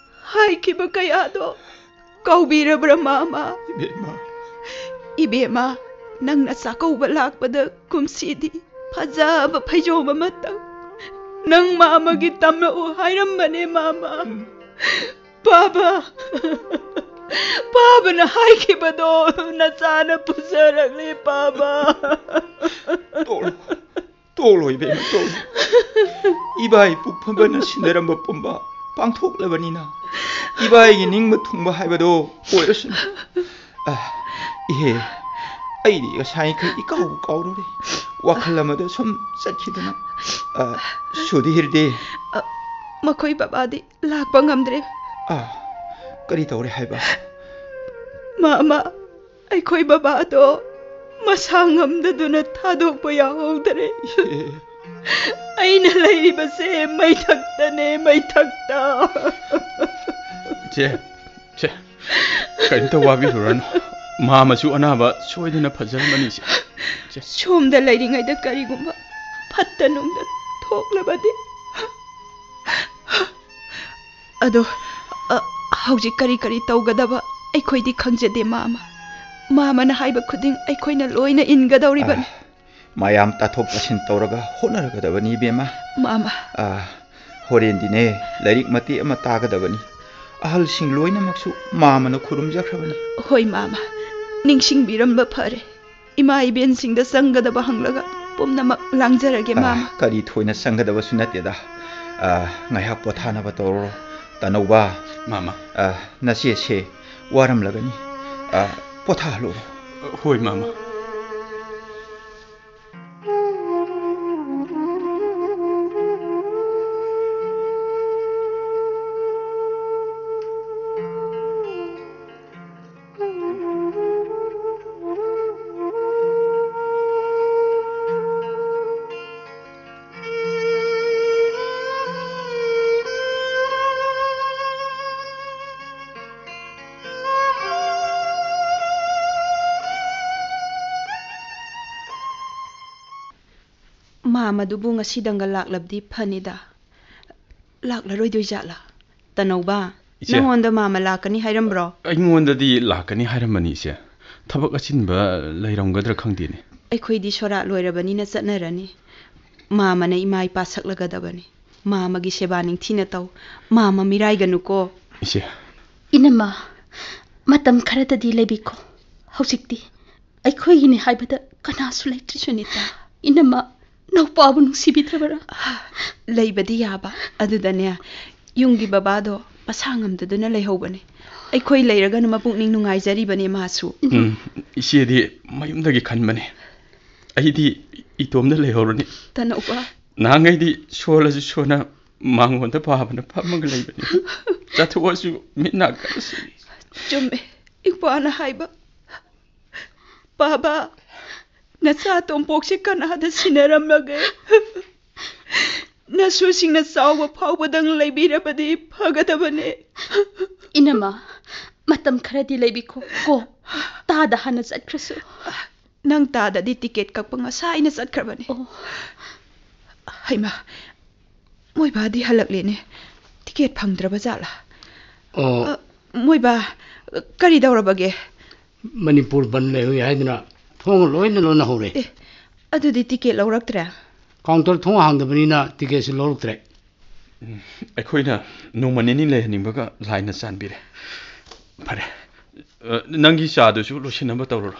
ꯍꯥꯏꯈꯤꯕ ꯀꯌꯥꯗꯣ ꯀꯥꯎꯕꯤꯔꯕ꯭ꯔꯥ, ꯃꯥꯃ? ꯏꯕꯦꯝꯃ꯫ ꯏꯕꯦꯝꯃ, ꯅꯪꯅ ꯆꯥꯛꯀꯧꯕ ꯂꯥꯛꯄꯗ ꯀꯨꯝꯁꯤꯗꯤ ꯐꯖꯕ ꯐꯩꯖꯣꯝ ꯑꯃꯇꯪ ꯅꯪ ꯃꯥꯃꯒꯤ ꯇꯝꯂꯛꯎ ꯍꯥꯏꯔꯝꯕꯅꯦ, ꯃꯥꯃ꯫ ꯎꯝ꯫ ꯄꯥꯕ, ꯄꯥꯕꯅ ꯍꯥꯏꯈꯤꯕꯗꯣ ꯅꯆꯥꯅ ꯄꯨꯖꯔꯛꯂꯦ, ꯄꯥꯕ꯫ ꯇꯣꯛꯂꯣ, ꯇꯣꯛꯂꯣ, ꯏꯕꯦꯝꯃ, ꯇꯣꯛꯂꯣ꯫ ꯏꯕꯥꯏ ꯄꯨꯛꯐꯝꯕꯅ ꯁꯤꯟꯅꯔꯝꯕ ꯄꯨꯝꯕ ꯄꯥꯡꯊꯣꯛꯂꯕꯅꯤꯅ, ꯏꯕꯥꯏꯒꯤ ꯅꯤꯡꯕ ꯊꯨꯡꯕ ꯍꯥꯏꯕꯗꯣ ꯑꯣꯏꯔꯁꯅꯨ꯫ ꯑ, ꯏꯍꯦ, ꯑꯩꯗꯤ ꯉꯁꯥꯏꯈꯩ ꯏꯀꯥꯎꯕꯨ ꯀꯥꯎꯔꯨꯔꯦ꯫ ꯋꯥꯈꯜ ꯑꯃꯗ ꯁꯨꯝ ꯆꯠꯈꯤꯗꯅ꯫ ꯑ, ꯁꯨꯙꯤꯔꯗꯤ? ꯑ, ꯃꯈꯣꯏ ꯕꯕꯥꯗꯤ ꯂꯥꯛꯄ ꯉꯝꯗ꯭ꯔꯦ꯫ ꯑ, ꯀꯔꯤ ꯇꯧꯔꯦ ꯍꯥꯏꯕ? ꯃꯥꯃ, ꯑꯩꯈꯣꯏ ꯕꯕꯥꯗꯣ ꯃꯁꯥ ꯉꯝꯗꯗꯨꯅ ꯊꯥꯗꯣꯛꯄ ꯌꯥꯍꯧꯗ꯭ꯔꯦ꯫ ꯏꯍꯦ꯫ ꯑꯩꯅ ꯂꯩꯔꯤꯕꯁꯦ ꯃꯩꯊꯛꯇꯅꯦ, ꯃꯩꯊꯛꯇ꯫ ꯏꯆꯦ, ꯏꯆꯦ, ꯀꯔꯤꯝꯇ ꯋꯥꯕꯤꯔꯨꯔꯅꯨ꯫ ꯃꯥꯃꯁꯨ ꯑꯅꯥꯕ ꯁꯣꯏꯗꯅ ꯐꯖꯔꯝꯃꯅꯤ, ꯏꯆꯦ꯫ ꯏꯆꯦ꯫ ꯁꯣꯝꯗ ꯂꯩꯔꯤꯉꯩꯗ ꯀꯔꯤꯒꯨꯝꯕ ꯐꯠꯇ ꯅꯨꯡꯗ ꯊꯣꯛꯂꯕꯗꯤ꯫ ꯑꯗꯣ, ꯑ, ꯍꯧꯖꯤꯛ ꯀꯔꯤ ꯀꯔꯤ ꯇꯧꯒꯗꯕ ꯑꯩꯈꯣꯏꯗꯤ ꯈꯪꯖꯗꯦ, ꯃꯥꯃ꯫ ꯃꯥꯃꯅ ꯍꯥꯏꯕ ꯈꯨꯗꯤꯡ ꯑꯩꯈꯣꯏꯅ ꯂꯣꯏꯅ ꯏꯟꯒꯗꯧꯔꯤꯕꯅꯤ꯫ ꯑ, ꯃꯌꯥꯝ ꯇꯥꯊꯣꯛ ꯇꯥꯁꯤꯟ ꯇꯧꯔꯒ ꯍꯣꯠꯅꯔꯒꯗꯕꯅꯤ, ꯏꯕꯦꯝꯃ꯫ ꯃꯥꯃ꯫ ꯑ, ꯍꯣꯔꯦꯟꯗꯤꯅꯦ, ꯂꯥꯏꯔꯤꯛ ꯃꯇꯦꯛ ꯑꯃ ꯇꯥꯒꯗꯕꯅꯤ꯫ ꯑꯍꯜꯁꯤꯡ ꯂꯣꯏꯅꯃꯛꯁꯨ ꯃꯥꯃꯅ ꯈꯨꯔꯨꯝꯖꯈ꯭ꯔꯕꯅꯤ꯫ ꯍꯣꯏ, ꯃꯥꯃ꯫ ꯅꯤꯡꯁꯤꯡꯕꯤꯔꯝꯕ ꯐꯔꯦ꯫ ꯏꯃꯥ ꯏꯕꯦꯟꯁꯤꯡꯗ ꯆꯪꯒꯗꯕ ꯍꯪꯂꯒ ꯄꯨꯝꯅꯃꯛ ꯂꯥꯡꯖꯔꯒꯦ, ꯑ, ꯃꯥꯃ꯫ ꯀꯔꯤ ꯊꯣꯏꯅ ꯆꯪꯒꯗꯕꯁꯨ ꯅꯠꯇꯦꯗ꯫ ꯑ, ꯉꯥꯏꯍꯥꯛ ꯄꯣꯊꯥꯅꯕ ꯇꯧꯔꯣ, ꯇꯅꯧꯕ꯫ ꯃꯥꯃ꯫ ꯑ, ꯅꯆꯦꯁꯦ ꯋꯥꯔꯝꯂꯒꯅꯤ꯫ ꯑ, ꯄꯣꯊꯥꯍꯜꯂꯨꯔꯣ꯫ ꯍꯣꯏ, ꯃꯥꯃ꯫ ꯃꯥꯃꯗꯨꯕꯨ ꯉꯁꯤꯗꯪꯒ ꯂꯥꯛꯂꯕꯗꯤ ꯐꯅꯤꯗ꯫ ꯂꯥꯛꯂꯔꯣꯏꯗꯣꯏ ꯖꯥꯠꯂꯥ? ꯇꯅꯧꯕ, ꯏꯆꯦ꯫ ꯅꯪꯉꯣꯟꯗ ꯃꯥꯃ ꯂꯥꯛꯀꯅꯤ ꯍꯥꯏꯔꯝꯕ꯭ꯔꯣ? ꯑꯩꯉꯣꯟꯗꯗꯤ ꯂꯥꯛꯀꯅꯤ ꯍꯥꯏꯔꯝꯕꯅꯤ, ꯏꯆꯦ꯫ ꯊꯕꯛ ꯑꯆꯤꯟꯕ ꯂꯩꯔꯝꯒꯗ꯭ꯔꯥ ꯈꯪꯗꯦꯅꯦ꯫ ꯑꯩꯈꯣꯏꯗꯤ ꯁꯣꯔꯥꯠ ꯂꯣꯏꯔꯕꯅꯤꯅ ꯆꯠꯅꯔꯅꯤ꯫ ꯃꯥꯃꯅ ꯏꯃꯥ ꯏꯄꯥ ꯁꯛꯂꯒꯗꯕꯅꯤ꯫ ꯃꯥꯃꯒꯤ ꯁꯦꯕꯥ ꯅꯤꯡꯊꯤꯅ ꯇꯧ꯫ ꯃꯥꯃ ꯃꯤꯔꯥꯏꯒꯅꯨꯀꯣ꯫ ꯏꯆꯦ꯫ ꯏꯅꯝꯃ, ꯃꯇꯝ ꯈꯔꯗꯗꯤ ꯂꯩꯕꯤꯈꯣ꯫ ꯍꯧꯖꯤꯛꯇꯤ ꯑꯩꯈꯣꯏꯒꯤꯅꯤ ꯍꯥꯏꯕꯗ ꯀꯅꯥꯁꯨ ꯂꯩꯇ꯭ꯔꯤ, ꯁꯨꯅꯤꯇꯥ꯫ ꯏꯅꯝꯃ, ꯅꯧꯄꯥꯕꯨ ꯅꯨꯡꯁꯤꯕꯤꯗ꯭ꯔꯕꯔꯥ? ꯂꯩꯕꯗꯤ ꯌꯥꯕ꯫ ꯑꯗꯨꯗꯅꯦ, ꯌꯨꯝꯒꯤ ꯕꯕꯥꯗꯣ ꯃꯁꯥ ꯉꯝꯗꯗꯨꯅ ꯂꯩꯍꯧꯕꯅꯦ꯫ ꯑꯩꯈꯣꯏ ꯂꯩꯔꯒꯅ ꯃꯄꯨꯛꯅꯤꯡ ꯅꯨꯡꯉꯥꯏꯖꯔꯤꯕꯅꯦ ꯃꯥꯁꯨ꯫ ꯎꯝ, ꯏꯆꯦꯗꯤ ꯃꯌꯨꯝꯗꯒꯤ ꯈꯟꯕꯅꯦ꯫ ꯑꯩꯗꯤ ꯏꯇꯣꯝꯗ ꯂꯩꯍꯧꯔꯅꯤ꯫ ꯇꯅꯧꯕ꯫ ꯅꯍꯥꯟꯈꯩꯗꯤ ꯁꯣꯜꯂꯁꯨ ꯁꯣꯟꯅ ꯃꯉꯣꯟꯗ ꯄꯥꯕꯅ ꯐꯝꯃꯒ ꯂꯩꯕꯅꯤ꯫ ꯆꯠꯊꯣꯛꯑꯁꯨ ꯃꯤꯠ ꯅꯥꯀꯟꯁꯤ꯫ ꯆꯨꯝꯃꯦ, ꯏꯄ꯭ꯋꯥꯅ ꯍꯥꯏꯕ꯫ ꯕꯥꯕꯥ, ꯅꯆꯥ ꯇꯣꯝꯄꯣꯛꯁꯦ ꯀꯅꯥꯗ ꯁꯤꯟꯅꯔꯝꯂꯒꯦ? ꯅꯁꯨꯁꯤꯡꯅ ꯆꯥꯎꯕ ꯐꯥꯎꯕꯗꯪ ꯂꯩꯕꯤꯔꯕꯗꯤ ꯐꯒꯗꯕꯅꯦ꯫ ꯏꯅꯝꯃ, ꯃꯇꯝ ꯈꯔꯗꯤ ꯂꯩꯕꯤꯈꯣ ꯀꯣ꯫ ꯇꯥꯗ ꯍꯥꯟꯅ ꯆꯠꯈ꯭ꯔꯁꯨ꯫ ꯅꯪ ꯇꯥꯗꯗꯤ ꯇꯤꯀꯦꯠ ꯀꯛꯄ ꯉꯁꯥꯏꯅ ꯆꯠꯈ꯭ꯔꯕꯅꯦ꯫ ꯑꯣ꯫ ꯍꯩꯃꯥ, ꯃꯣꯏ ꯕꯥꯗꯤ ꯍꯜꯂꯛꯂꯦꯅꯦ꯫ ꯇꯤꯀꯦꯠ ꯐꯪꯗ꯭ꯔꯕ ꯖꯥꯠꯂꯥ? ꯑꯣ꯫ ꯑ, ꯃꯣꯏ ꯕꯥ, ꯀꯔꯤ ꯇꯧꯔꯕꯒꯦ? ꯃꯅꯤꯄꯨꯔ ꯕꯟ ꯂꯩꯍꯧꯏ ꯍꯥꯏꯗꯨꯅ ꯊꯣꯡ ꯂꯣꯏꯅ ꯂꯣꯟꯅꯍꯧꯔꯦ꯫ ꯑꯦ, ꯑꯗꯨꯗꯤ ꯇꯤꯀꯦꯠ ꯂꯧꯔꯛꯇ꯭ꯔꯦ? ꯀꯥꯎꯟꯇꯔ ꯊꯣꯡ ꯍꯥꯡꯗꯕꯅꯤꯅ ꯇꯤꯀꯦꯠꯁꯨ ꯂꯧꯔꯛꯇ꯭ꯔꯦ꯫ ꯎꯝ, ꯑꯩꯈꯣꯏꯅ ꯅꯣꯡꯃ ꯅꯤꯅꯤ ꯂꯩꯍꯟꯅꯤꯡꯕꯒ ꯂꯥꯏꯅ ꯆꯥꯟꯕꯤꯔꯦ꯫ ꯐꯔꯦ, ꯑ, ꯅꯪꯒꯤ ꯆꯥꯗꯨꯁꯨ ꯂꯣꯏꯁꯤꯟꯅꯕ ꯇꯧꯔꯨꯔꯣ꯫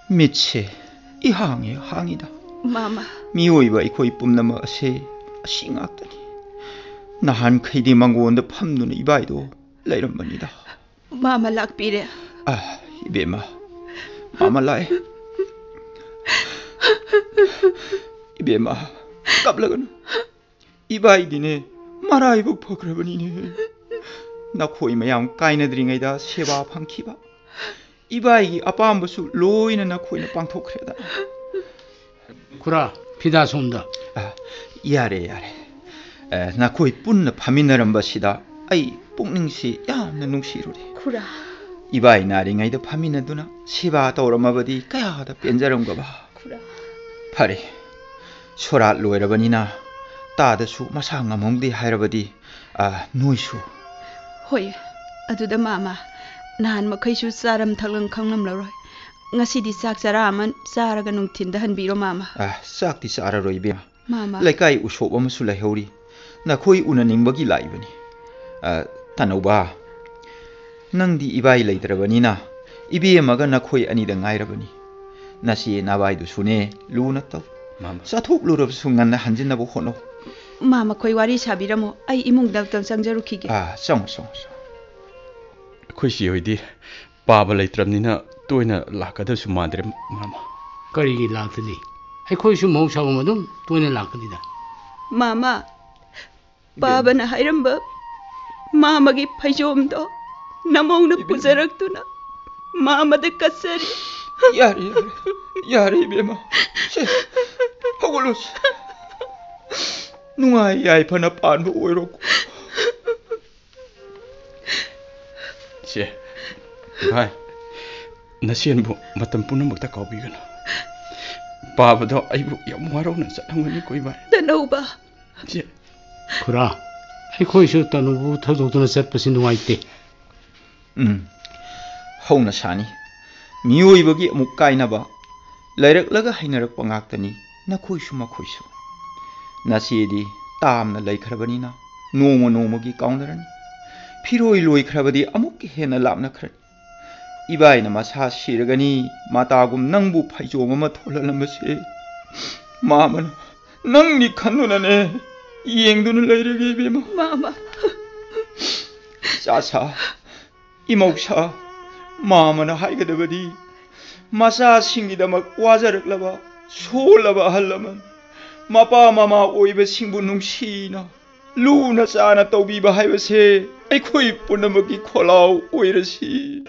ꯃꯤꯠꯁꯦ ꯏꯍꯥꯡ ꯍꯦꯛ ꯍꯥꯡꯉꯤꯗ꯫ ꯃꯥꯃ꯫ ꯃꯤꯑꯣꯏꯕ ꯑꯩꯈꯣꯏ ꯄꯨꯝꯅꯃꯛ ꯑꯁꯦ ꯑꯁꯤ ꯉꯥꯛꯇꯅꯤ꯫ ꯅꯍꯥꯟꯈꯩꯗꯤ ꯃꯉꯣꯟꯗ ꯐꯝꯗꯨꯅ ꯏꯕꯥꯏꯗꯣ ꯂꯩꯔꯝꯕꯅꯤꯗ꯫ ꯃꯥꯃ ꯂꯥꯛꯄꯤꯔꯦ꯫ ꯑ, ꯏꯕꯦꯝꯃ, ꯃꯥꯃ ꯂꯥꯛꯑꯦ꯫ ꯏꯕꯦꯝꯃ, ꯀꯞꯂꯒꯅꯨ꯫ ꯏꯕꯥꯏꯗꯤꯅꯦ, ꯃꯔꯥꯏꯕꯛ ꯐꯈ꯭ꯔꯕꯅꯤꯅꯦ꯫ ꯅꯈꯣꯏ ꯃꯌꯥꯝ ꯀꯥꯏꯅꯗ꯭ꯔꯤꯉꯩꯗ ꯁꯦꯕꯥ ꯐꯪꯈꯤꯕ꯫ ꯏꯕꯥꯏꯒꯤ ꯑꯄꯥꯝꯕꯁꯨ ꯂꯣꯏꯅ ꯅꯈꯣꯏꯅ ꯄꯥꯡꯊꯣꯛꯈ꯭ꯔꯦꯗ꯫ ꯈꯨꯔꯥ, ꯐꯤꯗꯥ ꯁꯣꯝꯗ꯫ ꯑ, ꯌꯥꯔꯦ, ꯌꯥꯔꯦ꯫ ꯑ, ꯅꯈꯣꯏ ꯄꯨꯟꯅ ꯐꯝꯃꯤꯟꯅꯔꯝꯕꯁꯤꯗ ꯑꯩ ꯄꯨꯛꯅꯤꯡꯁꯤ ꯌꯥꯝꯅ ꯅꯨꯡꯁꯤꯔꯨꯔꯦ꯫ ꯈꯨꯔꯥ꯫ ꯏꯕꯥꯏ ꯅꯥꯔꯤꯉꯩꯗ ꯐꯝꯃꯤꯟꯅꯗꯨꯅ ꯁꯦꯕꯥ ꯇꯧꯔꯝꯃꯕꯗꯤ ꯀꯌꯥꯗ ꯄꯦꯟꯖꯔꯝꯒꯕ꯫ ꯈꯨꯔꯥ꯫ ꯐꯔꯦ, ꯁꯣꯔꯥꯠ ꯂꯣꯏꯔꯕꯅꯤꯅ ꯇꯥꯗꯁꯨ ꯃꯁꯥ ꯉꯝꯍꯧꯗꯦ ꯍꯥꯏꯔꯕꯗꯤ, ꯑ, ꯅꯣꯏꯁꯨ꯫ ꯍꯣꯏ, ꯑꯗꯨꯗ ꯃꯥꯃ, ꯅꯍꯥꯟ ꯃꯈꯩꯁꯨ ꯆꯥꯔꯝ ꯊꯛꯂꯝ ꯈꯪꯂꯝꯂꯔꯣꯏ꯫ ꯉꯁꯤꯗꯤ ꯆꯥꯛ ꯆꯔꯥ ꯑꯃ ꯆꯥꯔꯒ ꯅꯨꯡꯊꯤꯟꯗ ꯍꯟꯕꯤꯔꯣ, ꯃꯥꯃ꯫ ꯑ, ꯆꯥꯛꯇꯤ ꯆꯥꯔꯔꯣꯏ, ꯏꯕꯦꯝꯃ꯫ ꯃꯥꯃ꯫ ꯂꯩꯀꯥꯏ ꯎꯁꯣꯞ ꯑꯃꯁꯨ ꯂꯩꯍꯧꯔꯤ꯫ ꯅꯈꯣꯏ ꯎꯅꯅꯤꯡꯕꯒꯤ ꯂꯥꯛꯏꯕꯅꯤ꯫ ꯑ, ꯇꯅꯧꯕ, ꯅꯪꯗꯤ ꯏꯕꯥꯏ ꯂꯩꯇ꯭ꯔꯕꯅꯤꯅ ꯏꯕꯦꯝꯃꯒ ꯅꯈꯣꯏ ꯑꯅꯤꯗ ꯉꯥꯏꯔꯕꯅꯤ꯫ ꯅꯆꯦ ꯅꯕꯥꯏꯗꯨꯁꯨꯅꯦ ꯂꯨꯅ ꯇꯧ꯫ ꯃꯥꯃ꯫ ꯆꯠꯊꯣꯛꯂꯨꯔꯕꯁꯨ ꯉꯟꯅ ꯍꯟꯖꯤꯟꯅꯕ ꯍꯣꯠꯅꯧ꯫ ꯃꯥꯃ, ꯑꯩꯈꯣꯏ ꯋꯥꯔꯤ ꯁꯥꯕꯤꯔꯝꯃꯣ, ꯑꯩ ꯏꯃꯨꯡꯗ ꯑꯝꯇꯪ ꯆꯪꯖꯔꯨꯈꯤꯒꯦ꯫ ꯑꯥ, ꯆꯪꯉꯣ, ꯆꯪꯉꯣ, ꯆꯪꯉꯣ꯫ ꯑꯩꯈꯣꯏ ꯆꯦ ꯍꯣꯏꯗꯤ ꯄꯥꯕ ꯂꯩꯇ꯭ꯔꯕꯅꯤꯅ ꯇꯣꯏꯅ ꯂꯥꯛꯀꯗꯕꯁꯨ ꯃꯥꯟꯗ꯭ꯔꯦ, ꯃꯥꯃ꯫ ꯀꯔꯤꯒꯤ ꯂꯥꯛꯇꯅꯤ? ꯑꯩꯈꯣꯏꯁꯨ ꯃꯍꯧꯁꯥꯒꯨꯝ ꯑꯗꯨꯝ ꯇꯣꯏꯅ ꯂꯥꯛꯀꯅꯤꯗ꯫ ꯃꯥꯃ, ꯏꯕꯦꯝꯃ꯫ ꯄꯥꯕꯅ ꯍꯥꯏꯔꯝꯕ ꯃꯥꯃꯒꯤ ꯐꯩꯖꯣꯝꯗꯣ ꯅꯃꯧꯅ ꯏꯕꯦꯝꯃ꯫ ꯄꯨꯖꯔꯛꯇꯨꯅ ꯃꯥꯃꯗ ꯀꯠꯆꯔꯤ꯫ ꯌꯥꯔꯦ, ꯌꯥꯔꯦ, ꯌꯥꯔꯦ, ꯏꯕꯦꯝꯃ꯫ ꯁꯦ, ꯍꯧꯒꯠꯂꯣ ꯁꯦ꯫ ꯅꯨꯡꯉꯥꯏ ꯌꯥꯏꯐꯅ ꯄꯥꯟꯕ ꯑꯣꯏꯔꯣꯀꯣ꯫ ꯁꯦ, ꯚꯥꯏ, ꯅꯆꯦꯕꯨ ꯃꯇꯝ ꯄꯨꯝꯅꯃꯛꯇ ꯀꯥꯎꯕꯤꯒꯅꯨ꯫ ꯄꯥꯕꯗꯣ ꯑꯩꯕꯨ ꯌꯥꯝ ꯋꯥꯔꯧꯅ ꯆꯠꯂꯝꯒꯅꯤꯀꯣ, ꯏꯕꯥꯏ꯫ ꯇꯅꯧꯕ꯫ ꯁꯦ꯫ ꯈꯨꯔꯥ, ꯑꯩꯈꯣꯏꯁꯨ ꯇꯅꯧꯕꯨ ꯊꯥꯗꯣꯛꯇꯨꯅ ꯆꯠꯄꯁꯤ ꯅꯨꯡꯉꯥꯏꯇꯦ꯫ ꯎꯝ꯫ ꯍꯧꯅ ꯁꯥꯅꯤ꯫ ꯃꯤꯑꯣꯏꯕꯒꯤ ꯑꯃꯨꯛ ꯀꯥꯏꯅꯕ, ꯂꯩꯔꯛꯂꯒ ꯍꯩꯅꯔꯛꯄ ꯉꯥꯛꯇꯅꯤ ꯅꯈꯣꯏꯁꯨ ꯃꯈꯣꯏꯁꯨ꯫ ꯅꯆꯦꯗꯤ ꯇꯥꯝꯅ ꯂꯩꯈ꯭ꯔꯕꯅꯤꯅ ꯅꯣꯡꯃ ꯅꯣꯡꯃꯒꯤ ꯀꯥꯎꯅꯔꯅꯤ꯫ ꯐꯤꯔꯣꯏ ꯂꯣꯏꯈ꯭ꯔꯕꯗꯤ ꯑꯃꯨꯛꯀ ꯍꯦꯟꯅ ꯂꯥꯞꯅꯈ꯭ꯔꯅꯤ꯫ ꯏꯕꯥꯏꯅ ꯃꯁꯥ ꯁꯤꯔꯒꯅꯤ ꯃꯇꯥꯒꯨꯝ ꯅꯪꯕꯨ ꯐꯩꯖꯣꯝ ꯑꯃ ꯊꯣꯜꯍꯜꯂꯝꯕꯁꯦ꯫ ꯃꯥꯃꯅ ꯅꯪꯗꯤ ꯈꯟꯗꯨꯅꯅꯦ ꯌꯦꯡꯗꯨꯅ ꯂꯩꯔꯒꯦ, ꯏꯕꯦꯝꯃ꯫ ꯃꯥꯃ꯫ ꯏꯆꯥꯁꯥ, ꯏꯃꯧꯁꯥ, ꯃꯥꯃꯅ ꯍꯥꯏꯒꯗꯕꯗꯤ ꯃꯆꯥꯁꯤꯡꯒꯤꯗꯃꯛ ꯋꯥꯖꯔꯛꯂꯕ ꯁꯣꯜꯂꯕ ꯑꯍꯜ ꯂꯃꯟ, ꯃꯄꯥ ꯃꯃꯥ ꯑꯣꯏꯕꯁꯤꯡꯕꯨ ꯅꯨꯡꯁꯤꯅ ꯂꯨꯅ ꯆꯥꯅ ꯇꯧꯕꯤꯕ ꯍꯥꯏꯕꯁꯦ ꯑꯩꯈꯣꯏ ꯄꯨꯝꯅꯃꯛꯀꯤ ꯈꯣꯜꯂꯥꯎ ꯑꯣꯏꯔꯁꯤ꯫